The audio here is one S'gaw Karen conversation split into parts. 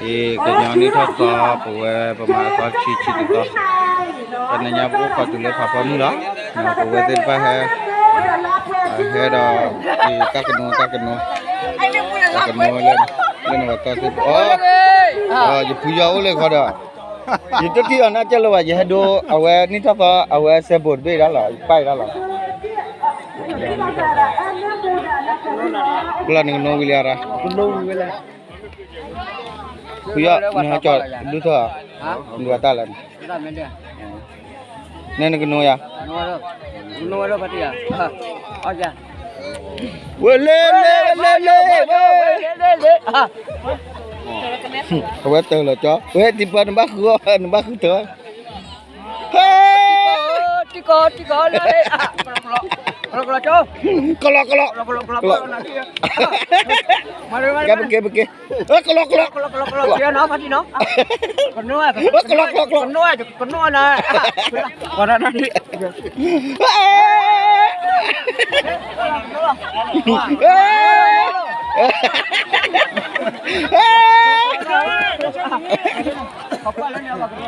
ကညီနံၣ်ထီၣ်သီ ပဝဲပမၤသီဆံဆံတသီ, တနံၤညါပအိၣ်ခိးတုၤလၢဖးဖီမုၢ်လီၤ. ပဝဲသ့ၣ်တဖၣ်ဟဲ, ဟဲဒီး တၢ်ကနိ တၢ်ကနိ, တၢ်ကနိလၢ လၢနဝဲသီသ့ၣ်တဖၣ်, ယဖုယီၢ်အိၣ်လၢခီဒီး ယတထံၣ်အီၤနီတစဲးလၢၤဘၣ်, ယဟဲဒိ အဝဲနံၣ်ထီၣ်သီ အဝဲစဲဘူးတဘ့ၣ်ဒၣ်လီၤ, ယပၢ်ဒၣ်လီၤ. ကလီနကနိဝံၤလံဧါ, ဖုယီၢ် နဟဲကၠီဒုၣ်ထီၣ်ဧါ, နဝဲတၢ်လၢ နဲနကနိယၤ, ဝဲလဲၤလဲၤလဲၤလဲၤ, အဝဲတၢၢ်လီၤကၠီ, ဝဲဒံပၢနဘၣ်ဃုအီၤ နဘၣ်ဃုတၢၢ်, ဟဲ တံကီတံကီလၢ, ကလီကလီ, ကဲပက့ၤပက့ၤ, ကလီကလီ, ကလီကလီ, ကလီကလီ, ကလီနၤ,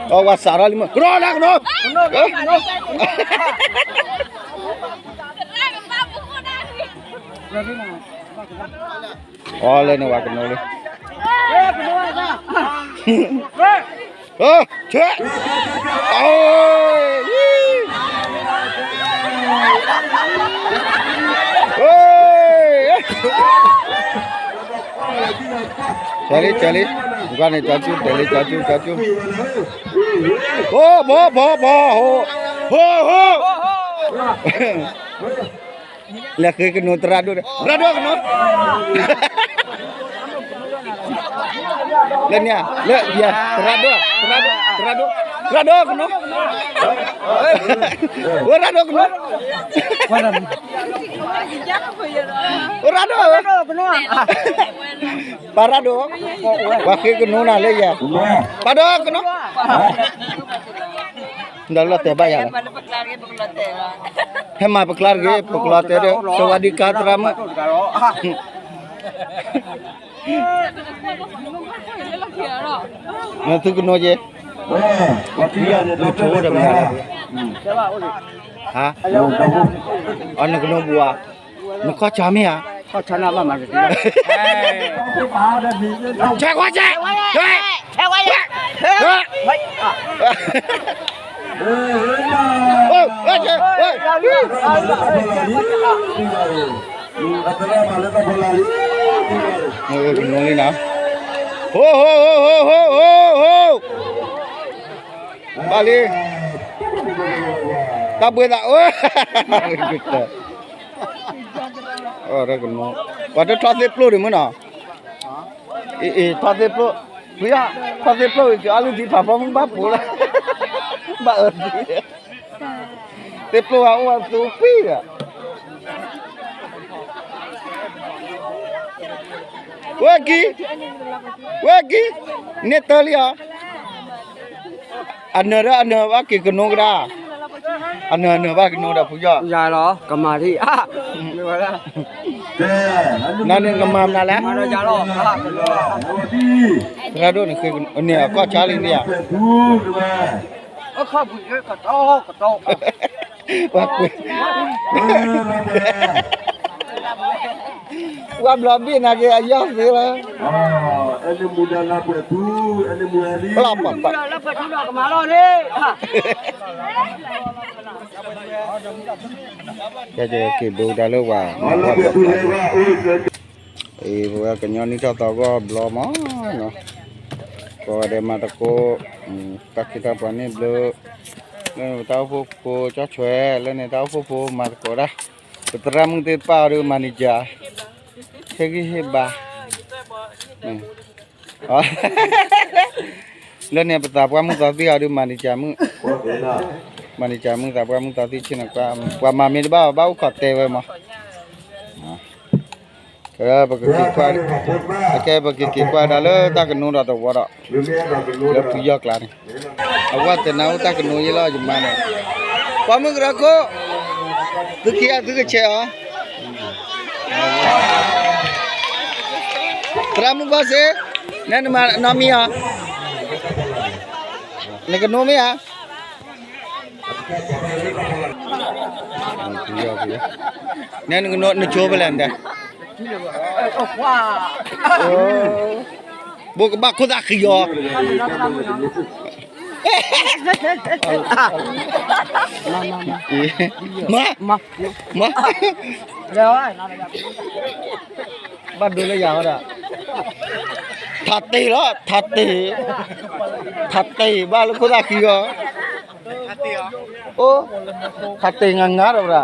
အဝဲစးထီၣ်လံမး, ကနီနၤကနီ, အီလၢန့ၣ်ဝဲကနိလံ, ဆဲး, ဆဲးလံ ဆဲးလံ, ကွၢ်န့ၣ် ကၠီကၠူ တဲာ်လံ ကၠီကၠူ ကၠီကၠူ, ဖိ ဖိ ဖိ ဖိ ဟိ ဟိ ဟိ လဲၤဃ့ကနိသရၣ်ဒိၣ်ဒီး သရၣ်ဒိၣ်ကနိ လၢန့ၣ်ဧါ လၢယၤ သရၣ်ဒိၣ် သရၣ်ဒိၣ် သရၣ်ဒိၣ် သရၣ်ဒိၣ်ကနိ သရၣ်ဒိၣ်ကနိ သရၣ်ဒိၣ် ပၢ်ရၣ်ဒိၣ် ပှၤဃ့ကနိနၤလၢယၤ ပၢ်ဒိၣ်ကနိ ဒီးလီၤတဲာ်ဘၣ်ယၤလီၤ ဟဲမၤပကျါတဂ့ၤ ပကလီၤတဲာ်ဒီး စဝၤဒံကါသရၣ်မုၣ် နသုကနိယဲ နဆိဒီးမနုၤလဲၣ် ဟါ အနကနိပူၤဧါ နခီၣ်ဆါမ့ၢ်ဧါ ခီၣ်ဆါနဘၣ်မၤကသံ ဆဲးခွါဆဲး ဆဲးခွါဆဲး ကနိလံနၤ ဟိ ဟိ ဟိ ဟိ ဟိ ဟိ ဟိ ဟိ ဘၣ်လံ တၢ်ဘှ့သး ပှၤတထီၣ်သ့ၣ်ပျိၢ်ဒံးမ့ၢ်နီၤ အံၤ ထီၣ်သ့ၣ်ပျိၢ် ဖုယီၢ် ထီၣ်သ့ၣ်ပျိၢ် က့ၤအီၣ်လုၢ်ဒံးဖးဖီမုၢ်ဘၣ်ပိာ်လၢ ဘၣ်အၢသံ သ့ၣ်ပျိၢ်ဝဲအိၣ်ဝဲသူပံၢ်ဒီး ဝဲကံ ဝဲကံ န့ၢ်တၢ်လံဧါ အနၢၤဒီးအနၢၤဘၣ်က့ၤကနိကဒါ အနၢၤအနၢၤဘၣ်ကနိဒီးဖုယီၢ် ယၤလီၤ ကမၤဒံး နၤန့ၣ်ကမၤမနုၤလဲၣ် သရၣ်ဒိၣ်န့ၣ် န့ၣ်အကီၢ်ဆါလံန့ၣ်ဧါ ပှၤကွံာ် ပှၤဘျီဘ့ၣ်နာ်က့အယီၢ်သ့လီၤ ပျီပှၤပှၤ ကဲက့ၤဒိတၢ်လၢဝၤ အံၤ ပဝဲကညီနံၣ်ထီၣ်သီဂီၢ်ဘျီမးနီၤ ကိးဂၤဒဲးမၤသကိး တၢ်ခ့တၢ်ပှၤန့ၣ်ဘျၢ လၢန့ၣ်ပတၢ်အိၣ်ဖှိၣ်ဖိကၠီဆွဲ လၢန့ၣ်တၢ်အိၣ်ဖှိၣ်ဖိမၤသကိးဒၣ် ပသရၣ်မုၣ်သ့ၣ်တဖၣ်အီၤဒီး manager ဟ့ၣ်ဂံၢ်ဟ့ၣ်ဘါ လၢန့ၣ်ပသးပှၢ်မုၢ်သီသံအီၤဒီး manager မုၣ် manager မုၣ်သးပှၢ်မုၢ်သီသံဆ့ၣ်နီၤ ပှၤမၤမ့ၢ်တဘၣ်ဘၣ်အိၣ်ခိးတဲဝဲမး ပကက့ၤကွၢ် ကဲပကက့ၤကွၢ်ဒၣ်လၢတၢ်ကနိဒီးသဝီဒီး လၢဖုယီၢ်ကျါန့ၣ် အဝဲတဲနၤအိၣ်တၢ်ကနိယဲလီၤ ယမါန့ၣ် ပှၤမုၢ်ကရၢခိၣ် သုခံဂၤသုကဆဲးအီၤ သရၣ်မုၣ်ဘီစ့ နဲနမၤနီတမံၤဧါ, နကနိမ့ၢ်ဧါ, နဲနကနိနကၠိဖဲလဲၣ်နတဲ, ဘိကဘၣ်ခိၣ်သၣ်ဃံအီၤ, မ့ၢ်, မ့ၢ်, ဘၣ်ဒိလၢယၤဝဲဒၣ်, ထးတ့ၢ်လီၤ, ထးတ့ၢ်, ထးတ့ၢ်ဘၣ်လၢခိၣ်သၣ်ဃံအီၤ, အိ, ထးတ့ၢ်ငါငါဒီးဝဲဒၣ်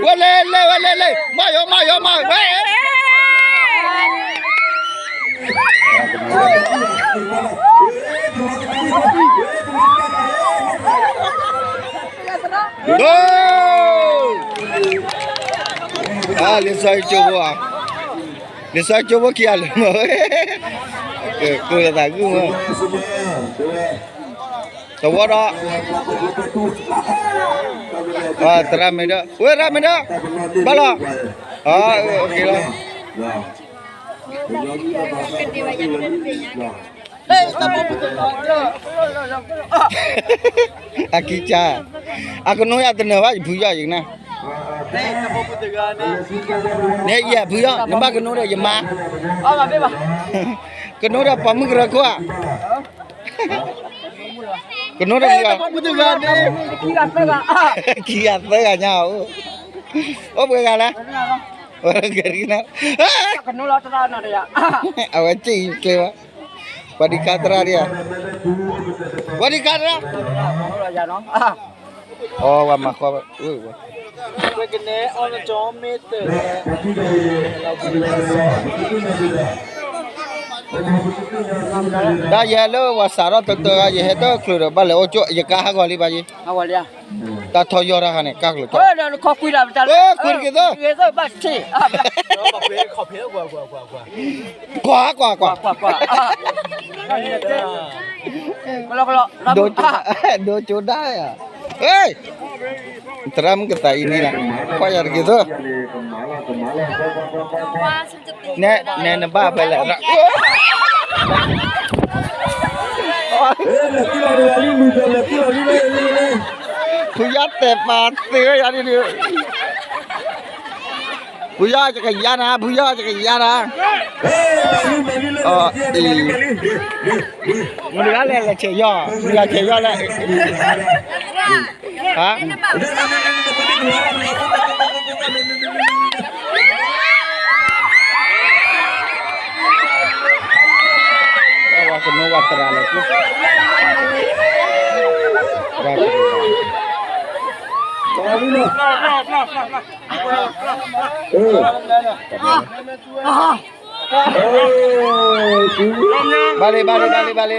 ဝဲလဲၤလဲၤ ဝဲလဲၤလဲၤ မၤယီၤ မၤယီၤ မၤဝဲ, လံာ်စီဆှံကၠိဖိဧါ, လံာ်စီဆှံကၠိဖိခံဂၤလၢာ်မး, ကသးဂုာ်မး, သဝီဒီး, သရၣ်မ့ၢ်ဒီး ဝဲသရၣ်မ့ၢ်ဒီး, ဘၣ်လီၤ, လီၤ, အခံကါ, အကနိယၤတနၢၤဘၣ် ယဖုယီၢ်ယကနၣ်, န့ၣ်ယဲဖုယီၢ် နဘၣ်ကနိဒီးယမါ, ကနိဒီးပိာ်မုၣ်ကရၢခိၣ်ဧါ, ကနိဒီးမုၢ်ဂၤ, ခံဂၤသၢဂၤညါအိၣ်, အိၣ်ပှဲၤဂၤလဲၣ်, ဝဲကရံနၤ, အဝဲစံၣ်ကဲဝဲ, ပှၤဒံးကါသရၣ်ဒံးဧါ, ပှၤဒံးကါသရၣ်, အဝဲမၤဃီ, ဒီးယဟဲလၢပှၤစးထီၣ်တၢၢ်တၢၢ်ဂၤ ယဟဲတချုးဒီး ဘၣ်လဲၤအိၣ်ကၠိ ယကါဟးဂီၤလံဘၣ်ယံၤ, တၢ်ထီၣ်ယီၢ်တၢ်ခါန့ၣ် ကါကျိၤကၠီ, ကွၢ်ကွၢ်ကွၢ်, ဒိကၠိဒၣ်ဧါ, သရၣ်မုၣ်ကသးအံၤန့ၣ်လီၤ, ကွၢ်ယၤတက့ၢ်သိး နဲနဘၣ်ဖဲလဲၣ်, ဖုယီၢ်တဲပာ်သ့ဝဲယၤဒ်, ဖုယီၢ်ကကယါနၤ, ဖုယီၢ်ကကယါနၤ, အံၤ, မတၤဂၤလဲၣ်လဲၤဆဲးယီၢ်, မတၤဂၤဆဲးယီၢ်လဲၣ်, ဟါ ဝၤကနိဝၤသရၣ်လၢာ်, ဘၣ်လံ ဘၣ်လံ ဘၣ်လံ ဘၣ်လံ,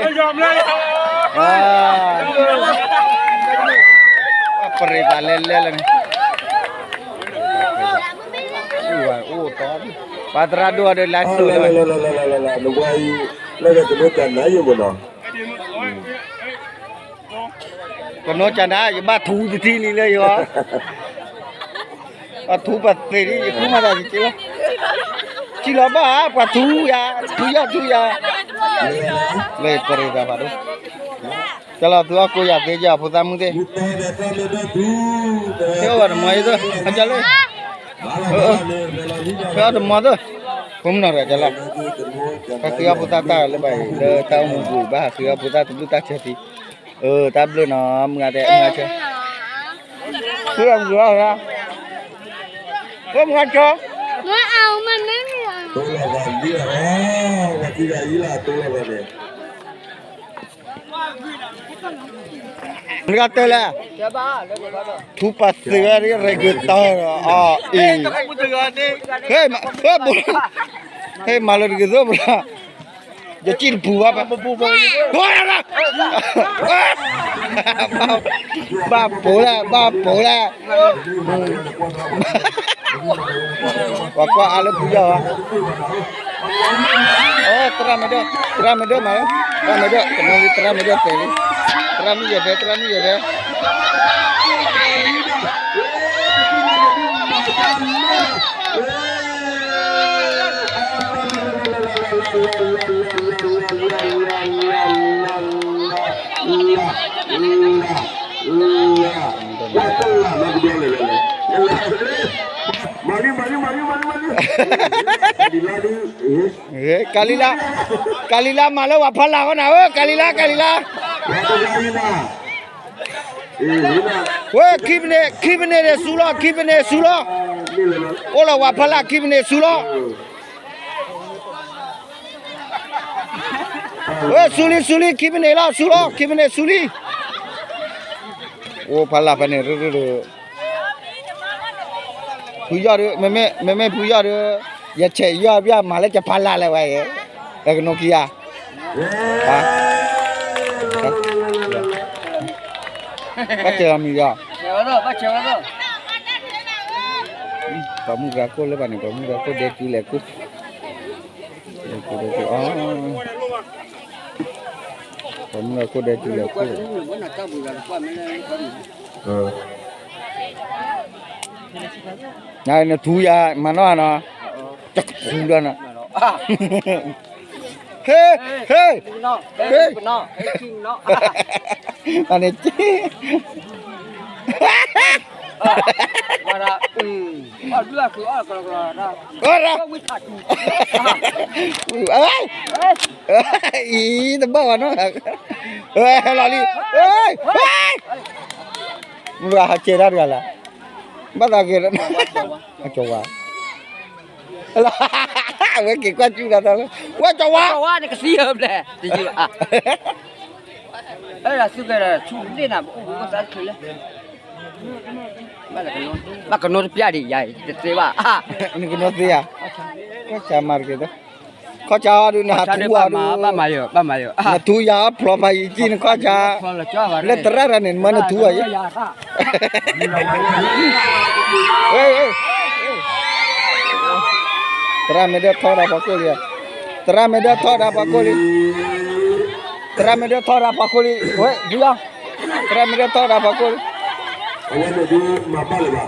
ပရ့ၤသးလဲၤလဲၤလၢန့ၣ်, ပှၤသရၣ်ဒိၣ်ဒီးလၢစိၤလၢ, နဝၤအံၤ, လၢကတမ့ၢ်တၢ်နါယိာ်မ့ၢ်နီၤ ကနိကနၤ ယဘၣ်ထူတထံလံလၢယဂီၢ်, ပှၤထူပှၤသ့ၣ်လံ ယဃုမၤသးယက့လီၤ, ကံလီၤဘၣ်ဧါ ပှၤထူယၤ, ထူယၤထူယၤ, လၢပရ့ၤသးဖးဒိၣ်, ကလီၤသုအီၣ်ကိးယၤသ့ယၤဖိသၣ်မုၣ်သ့ၣ်, ဟဲအီၣ်ဝဲတမီၤအံၤသ့ၣ်, ဟဲကလၢ, ဟဲအီၣ်တမီၤသ့ၣ်, ဖိမုၣ်နီၤရၤကလၢ, ဟဲဃ့အီၣ်ဖိသၣ်တၢ်လၢဘၣ်အံၤ လၢတၢ်အိၣ်မူပူၤဘၣ် ဟဲဃ့အီၣ်ဖိသၣ်တဘျုးတၢ်ဆၢဖံ အၢ တၢ်ဘျုးနီၤ မုၢ်ဂၤတဲ မုၢ်ဂၤဆၢ, ဃုအမုၢ်ဂၤ, ဃုမုၢ်ဂၤဆၢ, မ့ၢ်အမ့ၢ်, နကတဲလဲၣ်, ထူပာ်သ့ဝဲ ရဲၣ်က့ၤတၢ် အအံၤ, ဟဲ, ဟဲ, ဟဲမၤလၢတဂ့ၤသိးဘၣ် ယစံၣ်တပူၤဘၣ်, ဘၣ်ပိာ်လဲၣ် ဘၣ်ပိာ်လဲၣ်, ပှၤကွၢ်အါလၢပယီၤ, သရၣ်မ့ၢ်ဒၢၣ်, သရၣ်မ့ၢ်ဒၢၣ်မၤ, သရၣ်မ့ၢ်ဒၢၣ်, ကမၤလံသရၣ်မ့ၢ်ဒၢၣ်တဲလံ, သရၣ်မုၣ်ယဲၢ်ဖဲ သရၣ်မုၣ်ယဲၢ်ဖဲ. ကၤလံၤလါ, ကၤလံၤလါမၤလၢပှၤဖီလာ်အဂီၢ်နၤဧၢ, ကၤလံၤလါ, ကၤလံၤလါ. ဝဲ ခံပနံၣ်, ခံပနံၣ်န့ၣ်ဆူလီၤ, ခံပနံၣ်ဆူလီၤ. အိၣ်လီၤပှၤဖီလာ် ခံပနံၣ်ဆူလီၤ. ဝဲ ဆူလံ ဆူလံ ခံပနံၣ်လီၤ ဆူလီၤ ခံပနံၣ်ဆူလံ. အိၣ်ဖီလာ်ဖဲန့ၣ် ရၢရၢရၢ. ဖုယီၢ်ဒီး မ့မ့ၢ် မ့မ့ၢ်ဖုယီၢ်ဒီး ယဆဲးယီၢ်ဘၣ်မၤလၢကဖီလာ်လၢၤဝဲအံၤ, လၢကနိးခံဂၤ, ဘၣ်ဆဲးလီၤမံၤဒီး, ပှၤမုၢ်ဂၤခိၣ်လၢဘၣ်န့ၣ် ပှၤမုၢ်ဂၤခိၣ်ဒဲကုလဲၤခိၣ်, ဒဲကုဒဲကုအီၤ, ပှၤမုၢ်ဂၤခိၣ်ဒဲကုလဲၤခိၣ်. နထူယၤမၤနီၢ်နီၤ, တကထူဒီးနီၤ, ဟ့, ဟ့, ဟ့, အန့ၣ် အံၤ တဘၣ်ဝဲနီၤ, ဟဲလီၤလံ, မုၢ်ဂၤဟးကဲဒၣ်တဂၤလၢ်, ဘၣ်သးကဲ, ကၠီဝါ, အဝဲက့ၤကွၢ်ကၠူၣ်ဒီးတၢ်လၢ, ဝဲကၠီဝါ, ကသံၣ်ဘျဲၣ်, ဘၣ်ကနိတပျၢ်ဒံးယၤ တသ့ဘၣ်, နကနိသ့ဧါ, ကၠီမၤတက့ၢ်, ခီၣ်ဆါအီၤဒုး နဟးထူအီၤဒုး, နထူယၤအီၤဖျိဖးယံာ်ကံၣ် နခီၣ်ဆါ, လၢသရၣ်တဂၤန့ၣ် နမၢနထူအီၤယံာ်, သရၣ်မ့ၢ်ဒၢထီၣ်ဒၣ်ဖီခိၣ်လံ, သရၣ်မ့ၢ်ဒၢထီၣ်ဒၣ်ဖီခိၣ်လံ, သရၣ်မ့ၢ်ဒၢထီၣ်ဒၣ်ဖီခိၣ်လံ, ဝဲ ဖုယီၢ်, သရၣ်မ့ၢ်ဒၢထီၣ်ဒၣ်ဖီခိၣ်လံ, အဝဲန့ၣ်ဒုးမၤဘၣ်လၢၤဘၣ်,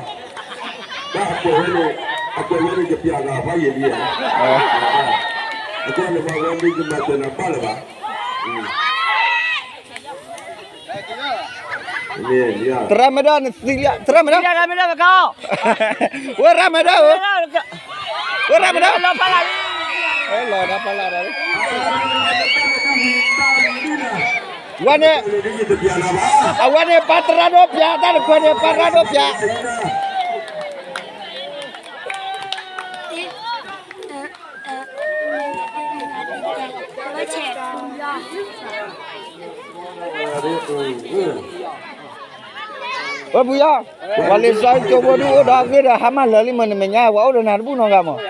တၢ်အကွဲးဝဲန့ၣ်, အကွဲးဝဲန့ၣ် ယပျးဂၤဖးယံာ်လံဧါ, အကွဲးန့ၣ်မၤဝဲဒုး ယမၤစၢၤနၤဘၣ်လၢၤဘၣ်. သရၣ်မ့ၢ်ဒၢနသံလံ, သရၣ်မ့ၢ်ဒၢ, ဝဲရၣ်မ့ၢ်ဒၢဧၢ, ဝဲရၣ်မ့ၢ်ဒၢ, လီၤဖးလၢ်, ဝဲန့ၣ်, အဝဲန့ၣ် ပၢ်သရၣ်ဒိၣ်ပျး, တၢ်တခွဲးန့ၣ် ပၢ်သရၣ်ဒိၣ်ပျး. ဝဲဖုယီၢ်, ပှၤလံာ်စီဆှံကၠိဖိဒုးအိၣ်ဒီးအဂ့ၢ်ဒီး ဟါမၢ်လၢာ်လံမး နမဲာ်ညါ ပှၤအိၣ်ဒီးနၤတဘူၣ်နီတဂၤမး. ဝ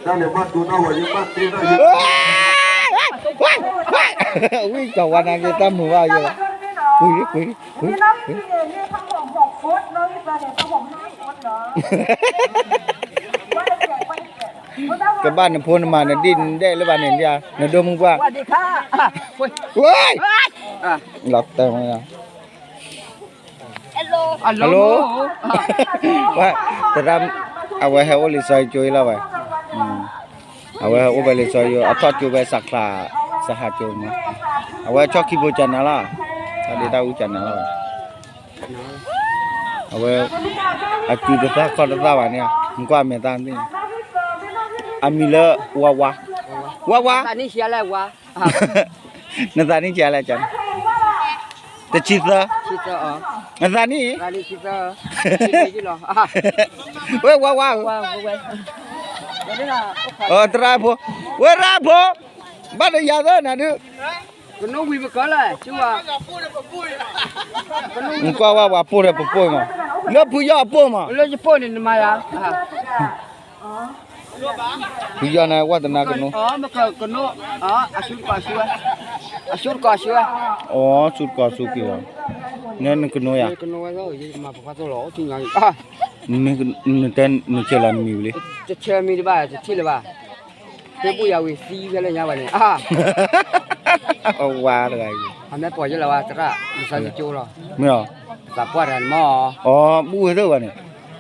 ံၢ်ကီၤဝါနာ်က့ၤတၢ်မုာ်ဘၣ်ယဲ, ကွံာ်လံ, ကွံာ်လံ, ကွံာ်လံ, ကွံာ်လံ. ကဘၣ်နဖိနမါနဒံၣ်နဒဲၣ်လၢဘၣ်န့ၣ်, နဒိၣ်မုၢ်ပှၢ်, ဝဲ, လီၤတဲာ်မး Hello, ဝဲ, သရၣ်, အဝဲဟဲအိၣ်လံာ်စီဆှံကၠိအံၤလီၤဝဲ, အဝဲဟဲအိၣ်ဖဲလံာ်စီဆှံကၠိ အထီၣ်ကၠိဖဲစးချါ, စဟးကၠိမး, အဝဲဆီၣ်ခံဘိကနၤလီၤ, တၢ်ဒ့တၢ်အူကနၤလီၤဝဲ, အဝဲ, အစုတသၣ်ခီၣ်တသၣ်ဘၣ်န့ၣ်, နကွၢ်မဲာ်သၣ်သ့ၣ်, အမံၤလၢ ဝါဝါ, ဝါဝါ, နသးနံၣ်ကလဲၣ်, တဆံသၢ, နသးနံၣ်, ဝဲဝါဝါဧၢ, သရၣ်ဖိ, ဝဲရၣ်ဖိ, ဘၣ်တယၤသၢနၤဒုး, နကွၢ်ဝဲပှၤပိၢ်ဒီးပပိၢ်မး, လၢဖုယီၢ်အပိၢ်မး, လၢယပိၢ်န့ၣ်နမၤယၤ ဖုယီၢ်န့ၣ် ဝဲတနၤကနိ, ကနိ, အဆူၣ်တကီၢ်ဆူၣ်ဝဲ, အဆူၣ်တကီၢ်ဆူၣ်က့ၤလီၤ, နကနိယၤ, နတဲနဆဲးလီၤနမံၤဝံၤလံ, တဆဲးမံၤတဘၣ် တထံၣ်လၢၤဘၣ်, ဖဲဘူၣ်ယၤဝံၤသံဖဲလၢညါဘၣ်န့ၣ်, ဝါတဂၤအံၤ, အမဲာ်ပိာ်ယဲလၢၤဝဲသရၣ်, လံာ်စီဆှံကၠိလီၤ, မ့ၢ်လီၤ. သးပှၢ်တၢ်နမီၢ်, အိ ဘူၣ်ဝဲသ့ၣ်ဘၣ်န့ၣ်,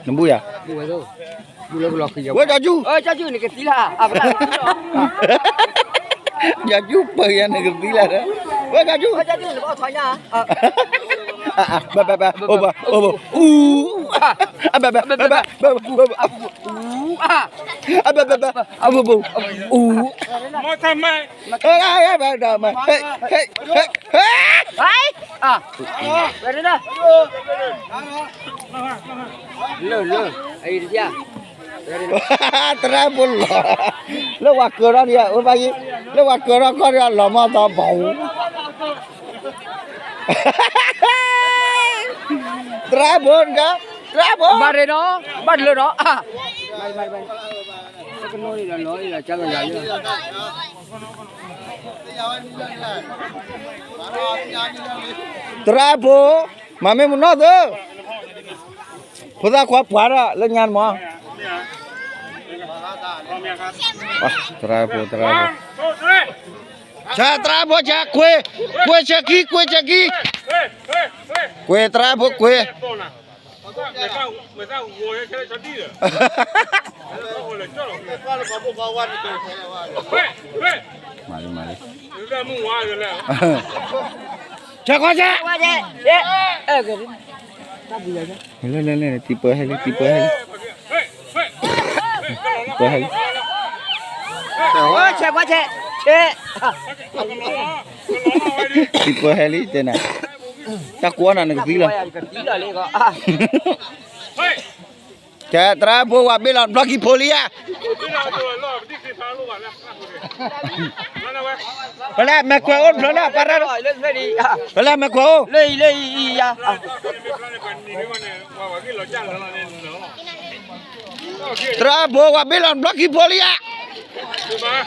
နဘူၣ်ယၤ, ဘူၣ်ဝဲသ့ၣ်, ဘူၣ်လၢကလီၤဃံၤယၤ, ဝဲကၠီကၠူ, ကၠီကၠူန့ၣ်ကသံလၢ, ကၠီကၠူပၢၤယၤန့ၣ်ကသံလၢ, ဝဲကၠီကၠူ, ဘၣ်ဘၣ်ဘၣ်, အိၣ်ဘၣ်, အိၣ်ဘၣ်, အဘၣ်ဘၣ်, ဘၣ်ဘၣ်, အဘၣ်ဘၣ်ဘၣ်, အဘၣ်ဘၣ်, အဘၣ်ဘၣ်, အူ, မတမ ဟဲ, ဟဲ, ဟဲ, ဟဲ, ဟဲ, ဟဲ, လၢ လၢ အံၤတဖျၢၣ်, သရၣ်ဖိလီၤ, လၢဝၤကၢၤထီၣ်ဒံး, ဝဲဘၣ်ယံၤ, လၢဝၤကၢၤထီၣ်ခီၣ်ဒံးလီၤမီၢ်သီဘီ, သရၣ်ဖိတဂၤ, သရၣ်ဖိ, ဘၣ်ရ့ဒီး, ဘၣ်တလၢဒီး, သရၣ်ဖိ, မၤမ့ၢ်မနီၢ်သု, ဖိသၣ်ခွါပှၤဒီးလၢညါမး, သရၣ်ဖိ, သရၣ်ဖိ, ဆၢသရၣ်ဖိဆၢ, ကွ့, ကွ့ဆၢခံ, ကွ့ဆၢခံ, ကွ့သရၣ်ဖိကွ့ မၤလံ, မၤလံ, ဆဲးခွါဆဲး, လဲၤလဲၤလဲၤ, တံၤပၢဟဲလံ, တံၤပၢဟဲလံ, တံၤပၢဟဲလံ, ဆဲးခွါဆဲး, ဆဲး, တံၤပၢဟဲလံ, တဲနၤ, တၢ်ကွီနၤနကသံလီၤ, ကသံလီၤလံ, ကဲ သရၣ်ဖိ ဝၤဘ့ၣ်လီၤဘျီခံဖိလံဧါ, ဖဲလဲၣ်မဲာ်ခွဲးအိၣ်တဖျၢၣ်လၢပၢ်ရၣ်, ဖဲလဲၣ်မဲာ်ခွဲးအိၣ်, လၢအံၤ လၢအံၤအံၤယၤ, သရၣ်ဖိ ဝၤဘ့ၣ်လီၤဘျီခံဖိလံဧါ,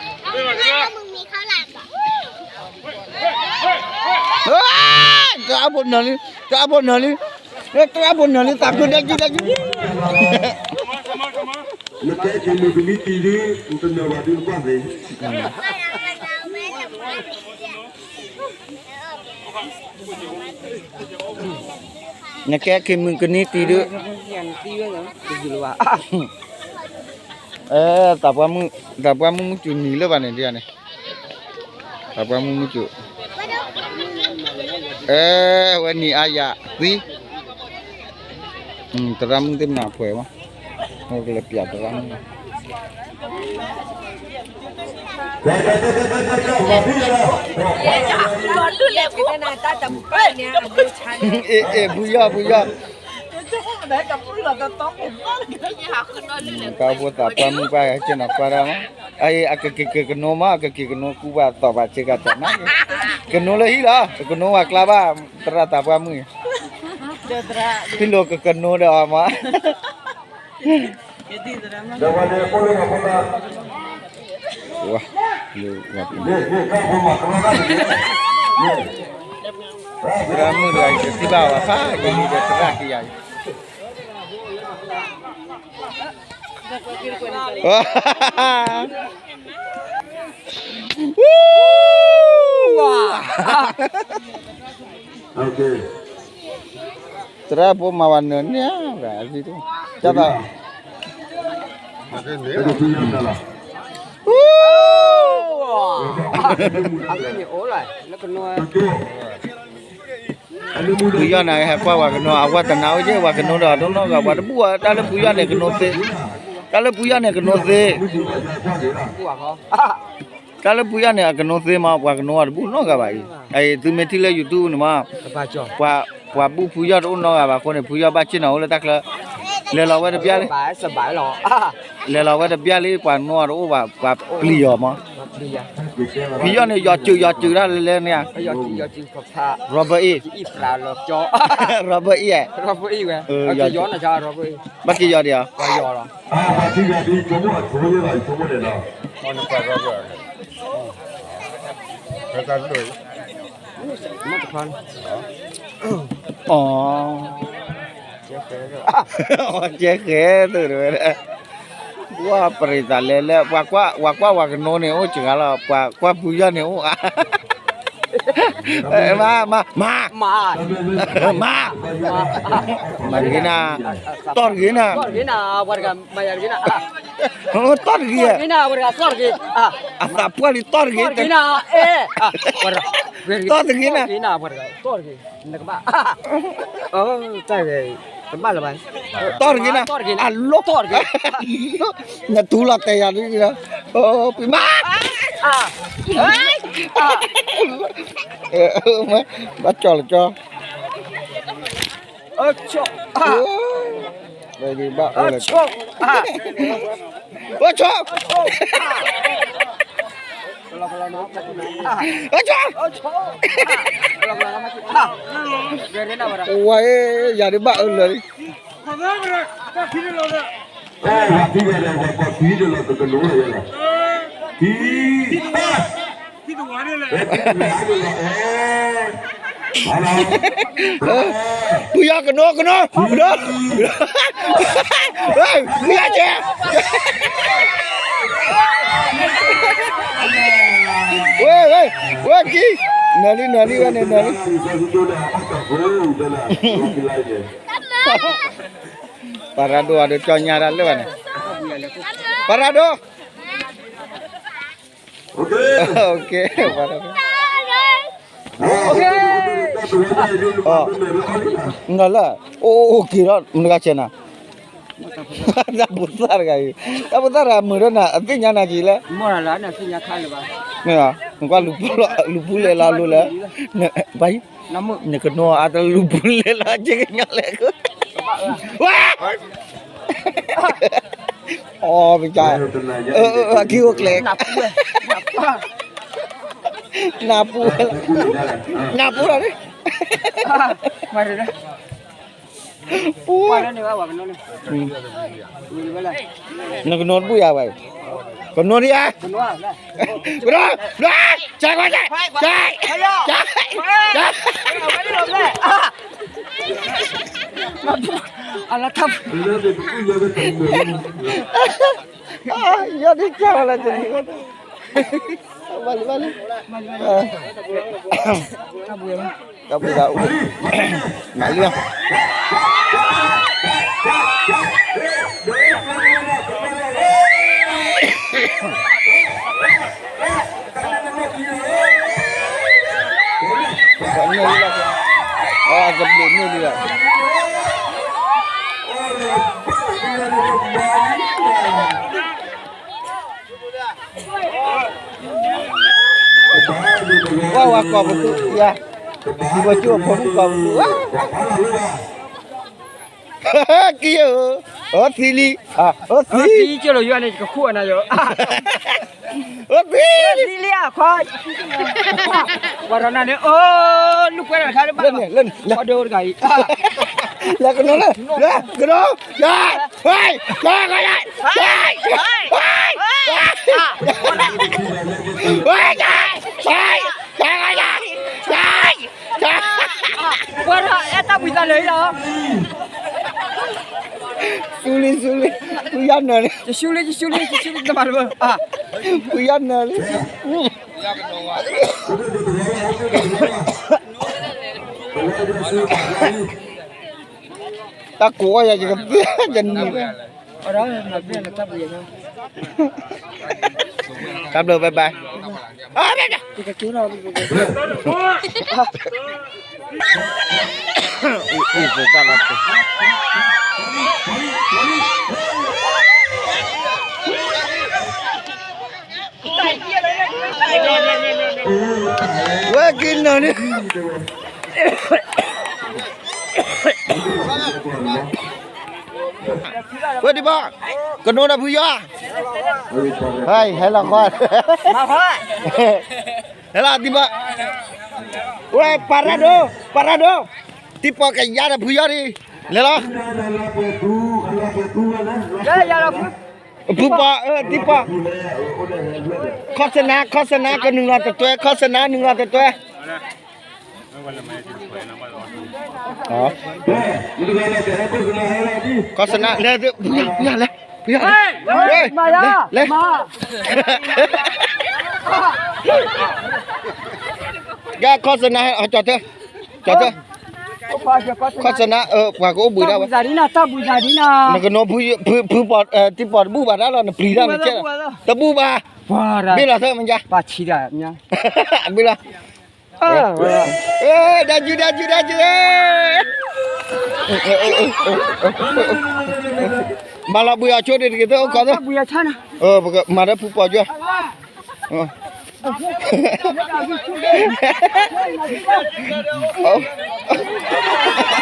သရၣ်ဖိနၢၤလံ, သရၣ်ဖိနၢၤလံ, သရၣ်ဖိနၢၤလံ သးခုဒဲကံဒဲကံ နကဲက့ၤမုၢ်ကနံၤတံၤဒုး နတနၢၤဘၣ်ဒုးနကွၢ်သ့, နကဲက့ၤမုၢ်ကနံၤတံၤဒုး, သးပှၢ်မုၢ်, သးပှၢ်မုၢ်မုၢ်စူၤနံၤလၢၤဘၣ်န့ၣ်ဒ်န့ၣ်, သးပှၢ်မုၢ်မုၢ်စူၤ, အဝဲနံၤအါယၤသံ, သရၣ်မုၣ်သ့ၣ်မနၤပှဲၤမး, အိၣ်ကလၢပျးသရၣ်မုၣ်, ဖုယီၢ်ဖုယီၢ်, တၢ်ဖိသးပှၢ်မုၣ်ပှၢ်ဟဲက့ၤနီၤကွၢ်ဒၣ်မး, အအံၤအကက့ၤကကနိမး အကက့ၤကနိကူဘၣ်သီၣ်ဘၣ်ဆ့ကၤတၢ်မး, ကနိလၢဟံၣ်လီၤ ကနိဝဲကျါဘၣ်, သရၣ်သးပှၢ်မုၣ်, ဖံလိာ်ကကနိဒီးအီၤမး သရၣ်မုၣ်တဂၤအံၤ ကသံဘၣ်ဝဲဖးယံာ်လံဒီးသရၣ်ကယၤအံၤ, သရၣ်ဖိမၤဝဲနၢၤန့ၣ်, တၢ်ဘၣ်, ဖုယီၢ်န့ၣ် ဟဲကွၢ်ဝဲကနိ အဝဲတနၤအိၣ်က့ ဝဲကနိဒီးတနီၢ်ဂၤ ပှၤတဘူၣ်ဝဲ တၢ်လၢဖုယီၢ်န့ၣ်ကနိသ့, တၢ်လၢဖုယီၢ်န့ၣ်ကနိသ့ တၢ်လၢဖုယီၢ်န့ၣ် အကနိသ့မး ပှၤကနိအီၤတဘူၣ်နီတဂၤဘၣ်အံၤ, အံၤသုမ့ၢ်ထံၣ်လၢ YouTube န့ၣ်မး, ပှၤဘူၣ်ဖုယီၢ်တအိၣ်နီတဂၤဘၣ်အဃိန့ၣ် ဖုယီၢ်ဘၣ်ဆ့ၣ်နီၤအိၣ်လၢတၢ်ချၢ, လဲၤလီၤဝဲတပျၢ်လံ, လဲၤလီၤဝဲတပျၢ်လံ ပှၤကနိအီၤတအိၣ်ဘၣ် ပှၤပျံၤအီၤမး, ဖုယီၢ်န့ၣ် ယီၤစုးယီၤစုးတၢ်လဲၤလဲၤန့ၣ်ဧါ, Robert E, Robert E, Robert E, ဘၣ်က့ၤယီၤဒံးဧါ အီၤ, ကဲဃဲသုးတဝဲဒၣ်, ပှၤပရံးသးလဲၤလၢ ပှၤကွၢ်ဝဲကနိန့ၣ်အိၣ်စှၤလီၤ ပှၤကွၢ်ဖုယီၢ်န့ၣ်အိၣ်အါ မၤ မၤ မၤ မၤ မၤတဂ့ၤနၤ, တီၢ်တဂ့ၤနၤ, တီၢ်တဂ့ၤနၤ, တီၢ်တဂ့ၤ, အသးပှၢ်လံ တီၢ်တဂ့ၤ, တီၢ်တဂ့ၤနၤ, တီၢ်တဂ့ၤ, တီၢ်တဂ့ၤနၤ, အလိၣ်, နတူၢ်လီၤတဲာ်ယၤဒ်, ပမၤ, ဘၣ်ကၠီလီၤကၠီ, ဘၣ်အၢလီၤ, ဝဲ ယၤဒ်ဘၣ်အၢလၢာ်လံ, ဖုယီၤကနိးကနိး, ကနိး, ဖုယီၤက့, ဝဲ ဝဲ ဝဲက့, နၢၤလံ နၢၤလံ ဝဲန့ၣ်နၢၤလံ, ပှၤရၤဒိၣ်အဒိကၠီညါတၢ်လၢာ်ဘၣ်န့ၣ်, ပှၤရၤဒိၣ်, နလၢ, အိၣ်အိၣ်က့ၤဒီး မနုၤဂၤဆဲးနၤ, တၢ်ဖိသၣ်တဂၤအံၤ, တၢ်ဖိသၣ်တဂၤမုာ်ဒီးနၤ အသ့ၣ်ညါနၤက့ၤလဲၣ်, မ့ၢ်, နကွၢ်လူၤပူၤလဲၤလီၤလိၤလဲၣ်, နကနိးအါတလူၤပူၤလဲၤလီၤ က့ကညီလဲၣ်, ဝါ အီ ပကၢ်, အခံအိၣ်ကျဲ, နၢ်ပူၤ, နၢ်ပူၤလီၤန့ၣ်, ပူၤ, နကနိးတဘူၣ်ယၤဘၣ်, ကနိးဒံးဧါ, ကနိး, ကနိး, ကနိး, ကနိး, ကနိး, ကနိး, ကနိး, ကနိး, အလၢထီၣ်, ယီၢ်ဒ်ကၢ်ဝဲလၢတနံၤ, ဘၣ်လံ ဘၣ်လံ, တၢ်ဘှံးဒၣ်အိၣ်, မၤလံ, န့ၢ်လံ, အကဘျံးန့ၢ်လံလီၤ. ဝဲဝဲကိးပသူယၤ, ယဖိဆူၣ်အဖိမုၣ်ကိးပသူ, ကံဧၢ, အသံလံ, အသံ, အသံလံ, အသံလံ, ဝဲဒီးနၤန့ၣ်, အိၣ်, လူၢ်ကွဲးတခါလၢဘၣ်, လၢန့ၣ်, လၢန့ၣ်, လၢကနိးလၢ, လၢကနိး, ယၤ, ဟဲ, ယၤ, ယၤ, ယၤ, ယၤ, ယၤ, ယၤ, ယၤ, ပှၤဒီးအဲၣ်တၢ်ဘှံးသးလၢာ်လီၤ. ဆူလံ ဆူလံ, ဖုယီၢ်နၢၤလံ, ယဆူလံ ယဆူလံ ယဆူလံ တဘၣ်တဘၣ်, ဖုယီၢ်နၢၤလံ. တၢ်ကိးအီၣ်ယၤ ယကသ့ၣ်ယနံၤ, တၢ်ဘျုး bye bye. ဝဲက့ၤနၢၤန့ၣ်, ဝဲဒံးဘၣ်, ကနိးဒီးဖုယီၢ်, ဟဲလီၤခွါ, ဟဲလီၤဒံးဘၣ်, ဝဲပှၤရၤဒိၣ် ပှၤရၤဒိၣ်, တံၤပီၢ်ကယၤဒီးဖုယီၢ်ဒံး, လဲၤလီၤ. ဖုပီၢ်, တံၤပီၢ်, ခီၣ်စနါ ခီၣ်စနါ ကနုာ်လီၤတတွဲ ခီၣ်စနါ နုာ်လီၤတတွဲ, ခီၣ်စနါ လဲၤ, လဲၤ, လဲၤ, လဲၤ, လဲၤ. ကဲခီၣ်စနါ ကၠီၣ်ထၢ ကၠီၣ်ထၢ ခီၣ်စနါ ပှၤကအိၣ်ဘှံးဒၣ်ဝဲ နကနိ ဖုပီၢ် တံၤပီၢ်တဘူၣ်ဘၣ်ဒၣ်လီၤ နပျံၤတၢ်န့ၣ် တဘူၣ်ဘၣ် ဘ့ၣ်လီၤသၢမညါ ဘ့ၣ်လီၤ ဒၣ်ကၠူဒၣ်ကၠူဒၣ်ကၠူ မၤလီၤဘှံးအီၤဆိဒံးတဂ့ၤသၢအိၣ်ခီသၢ မၤလၢဖုပီၢ်ကၠူ လၢ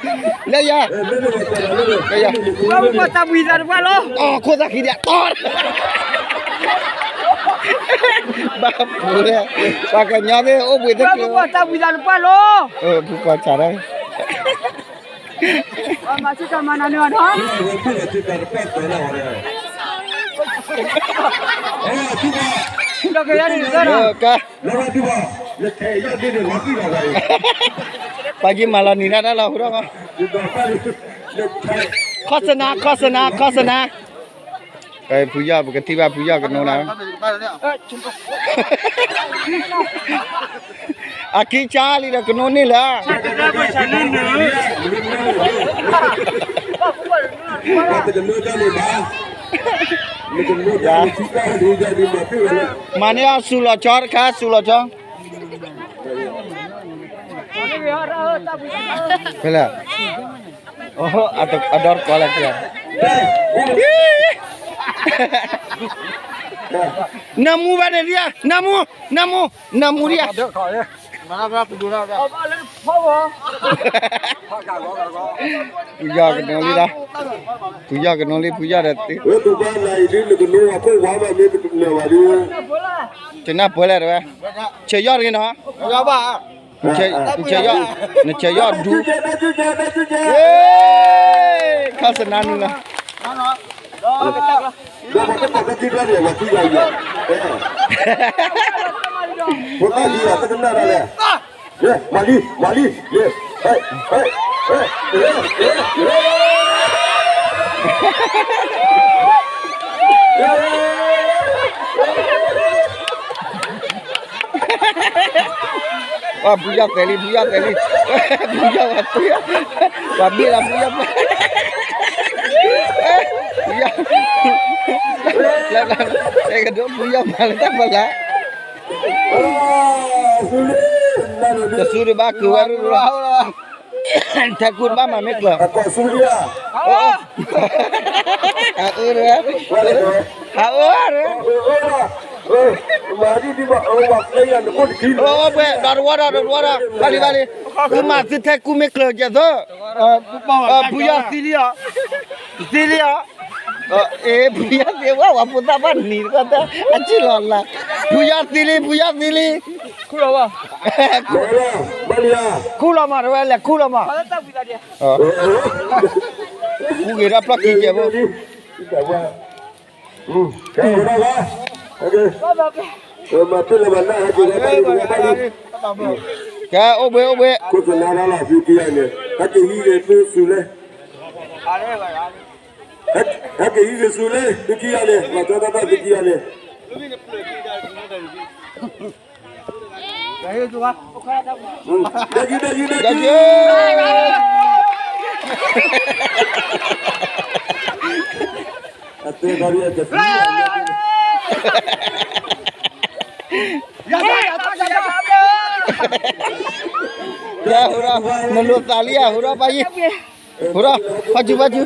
ယၤ လၢယၤ ခိၣ်သၣ်ခံဒံး တီ ဘၣ်ပူၤလဲၣ် ပှၤကညီသ့ၣ်အိၣ်ဘှံးသ့ၣ်ကျိၤ ဖုပီၢ်ဆၣ်ဒၣ် ပှၤယံၤမၤလီၤနံၤဒၣ်တၢ်လီၤဟူထီၣ် ခီၣ်စနါ ခီၣ်စနါ ခီၣ်စနါ ဖုယီၢ် ပကထံၣ်ဘၣ်ဖုယီၢ်ကနိနၤ အခံဆါလံဒီးကနိန့ၣ်လၢ မၤန့ၢ်အီၤစူၤလီၤဆီတခါ စူၤလီၤဆီ ဖဲလဲၣ် အဒီတကီလၢခံ နၢမူဘၣ်န့ၣ်ဒံးဧါ နၢမူ နၢမူ နၢမူဒံးဧါ ဖုယီၢ်ကနိလံဒီး ဖုယီၢ်ကနိလံ ဖုယီၢ်ဒီး တနၢ်ပၢၢ်လဲၣ်တဝဲ ဆဲးယီၢ်တဂ့ၤနီၤ နဆဲးယီၢ်ဒူ ခီၣ်စနါနုၤလီၤ မၤလံ မၤလံ ဖုယီၢ်သဲးလံ ဖုယီၢ်သဲးလံ ဖုယီၢ်ဝဲ ဖုယီၢ် ပှၤဘ့ၣ်လီၤ ဖုယီၢ် ဖုယီၢ် လၢ တဲကဒိ ဖုယီၢ်မၤလၢတၢ်ဖီလာ် တစုဒံးဘၣ်ကုၤဝဲ ထဲကူတဘၣ်မၤမ့ၢ်ကျၢၤ အအၢ အအၢ အိၣ်ဘှဲၣ် ဒီတဝီဒီး ဒီတဝီဒီး ဘၣ်လံ ဘၣ်လံ သုမၤသုထဲကူမ့ၢ်ကျၢၤကဲသၢ ဖုယီၢ်သံလံဧါ သံလံဧါ အ့ ဖုယီၢ်သံဝဲ ဝဲဖိသၣ်ဘၣ်နံၤတခီတၢ် အစံၣ်လီၤလၢ ဖုယီၢ်သံလံ ဖုယီၢ်သံလံ ခူၣ်လီၤမး တဝဲ လဲၤခူၣ်လီၤမး ခူၣ်ဂ့ၤဒၣ်ပျီၢ်ခံကဲဖိ ကဲ အိၣ်ဘှံး အိၣ်ဘှံး ဟဲက့ၤဟံးဂ့ၤဆူလဲၣ်, သုခံဂၤန့ၣ် မၤကၠီတၢ်ဘၣ်သုခံဂၤန့ၣ်, တၢ်က့ၤ တၢ်က့ၤ တၢ်က့ၤ, အတဲဘၣ်ဒီး အကသံ နလိာ်သးလံဧါ ဟူဒီးပၢ်ယံၤ, ဟူဒီး ဖးစု ဖးစု,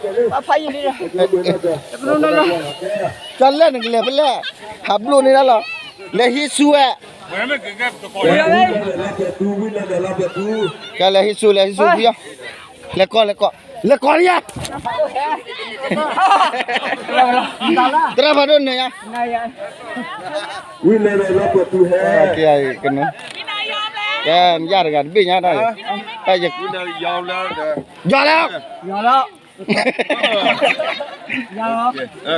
ကလဲၣ်နကလဲၤဖဲလဲၣ်, ဟးဘျိၣ်န့ၢ်ဒၣ်လီၤ, လဲၤဟံးဆူဝဲ, ကလဲၤဟံးဆူ လဲၤဟံးဆူဖုယီၢ်, လဲၤကိး လဲၤကိး လဲၤကိးလံဧါ, သရၣ်ဖးဒိၣ်နၢၤယါ, ကဲ ကဲ ယၤတဂၤတဘ့ၣ်ညါတၢ်, ယၤလၢ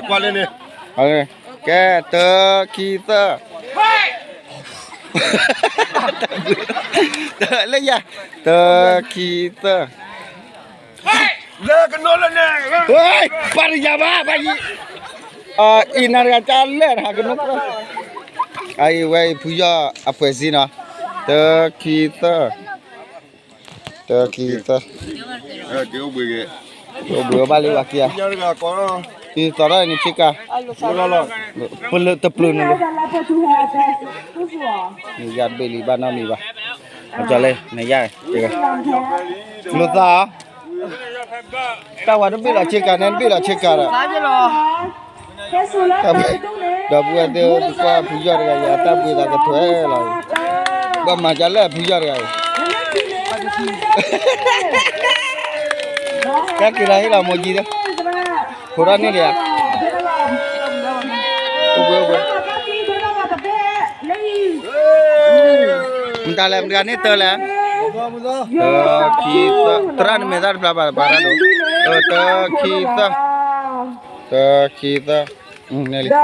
ကွၢ်လၢန့ၣ်, ကဲ တၢ ခံ သၢ, လၢယၤ, တၢ ခံ သၢ, လၢကနိလၢန့ၣ်, ပၢ်တယၤဘၣ် ပၢ်ယံၤ, အံၤနၤတဂၤကလဲၣ် ဟးကနိ အအံၤဝဲအံၤဖုယီၢ်အဖှဲးစ့နီၤ, တၢ ခံ သၢ, တၢ ခံ သၢ, အိၣ်ဘှံးအိၣ်ဘၣ်လံဝဲခံဂၤ, သီထီၣ်န့ၣ်ဆ့ကၤ, ပလၢတပျုၤန့ၣ်လီၤ, နယၢ်တဘ့ၣ်လံဘၣ်နီတမံၤဘၣ်, အကၠီလၢနယၢ်, လိာ်သးဧါ တၢ်ဝဲတဘ့ၣ်လီၤဆ့ကၤန့ၣ် တဘ့ၣ်လီၤဆ့ကၤဒီး, ဒီပုၢ်ဝဲၢ်သ့ၣ်ဧၢ သုကွၢ်ဖုယီၢ်တဂၤအံၤ အတၢ်ဘှံးသးကထွဲလီၤ, ဘၣ်မၤဒ်လဲၣ်ဖုယီၢ်တဂၤအံၤ, ကဲက့ၤလီၤဟ့ၣ်လီၤမိၢ်ကံဒီး, ဖိထီၣ်န့ၢ်ဒံးဧါ, အိၣ်ဘှံးအိၣ်ဘှံး မတၤလဲၣ် မတၤန့ၢ်တၢလဲၣ်, တၢ ခံ သၢ, သရၣ်နမဲာ်သၣ်တဖျါဘၣ်ပာ်တၢ်ဒိၣ်, တၢ ခံ သၢ, တၢ ခံ သၢ, န့ၣ်လံ,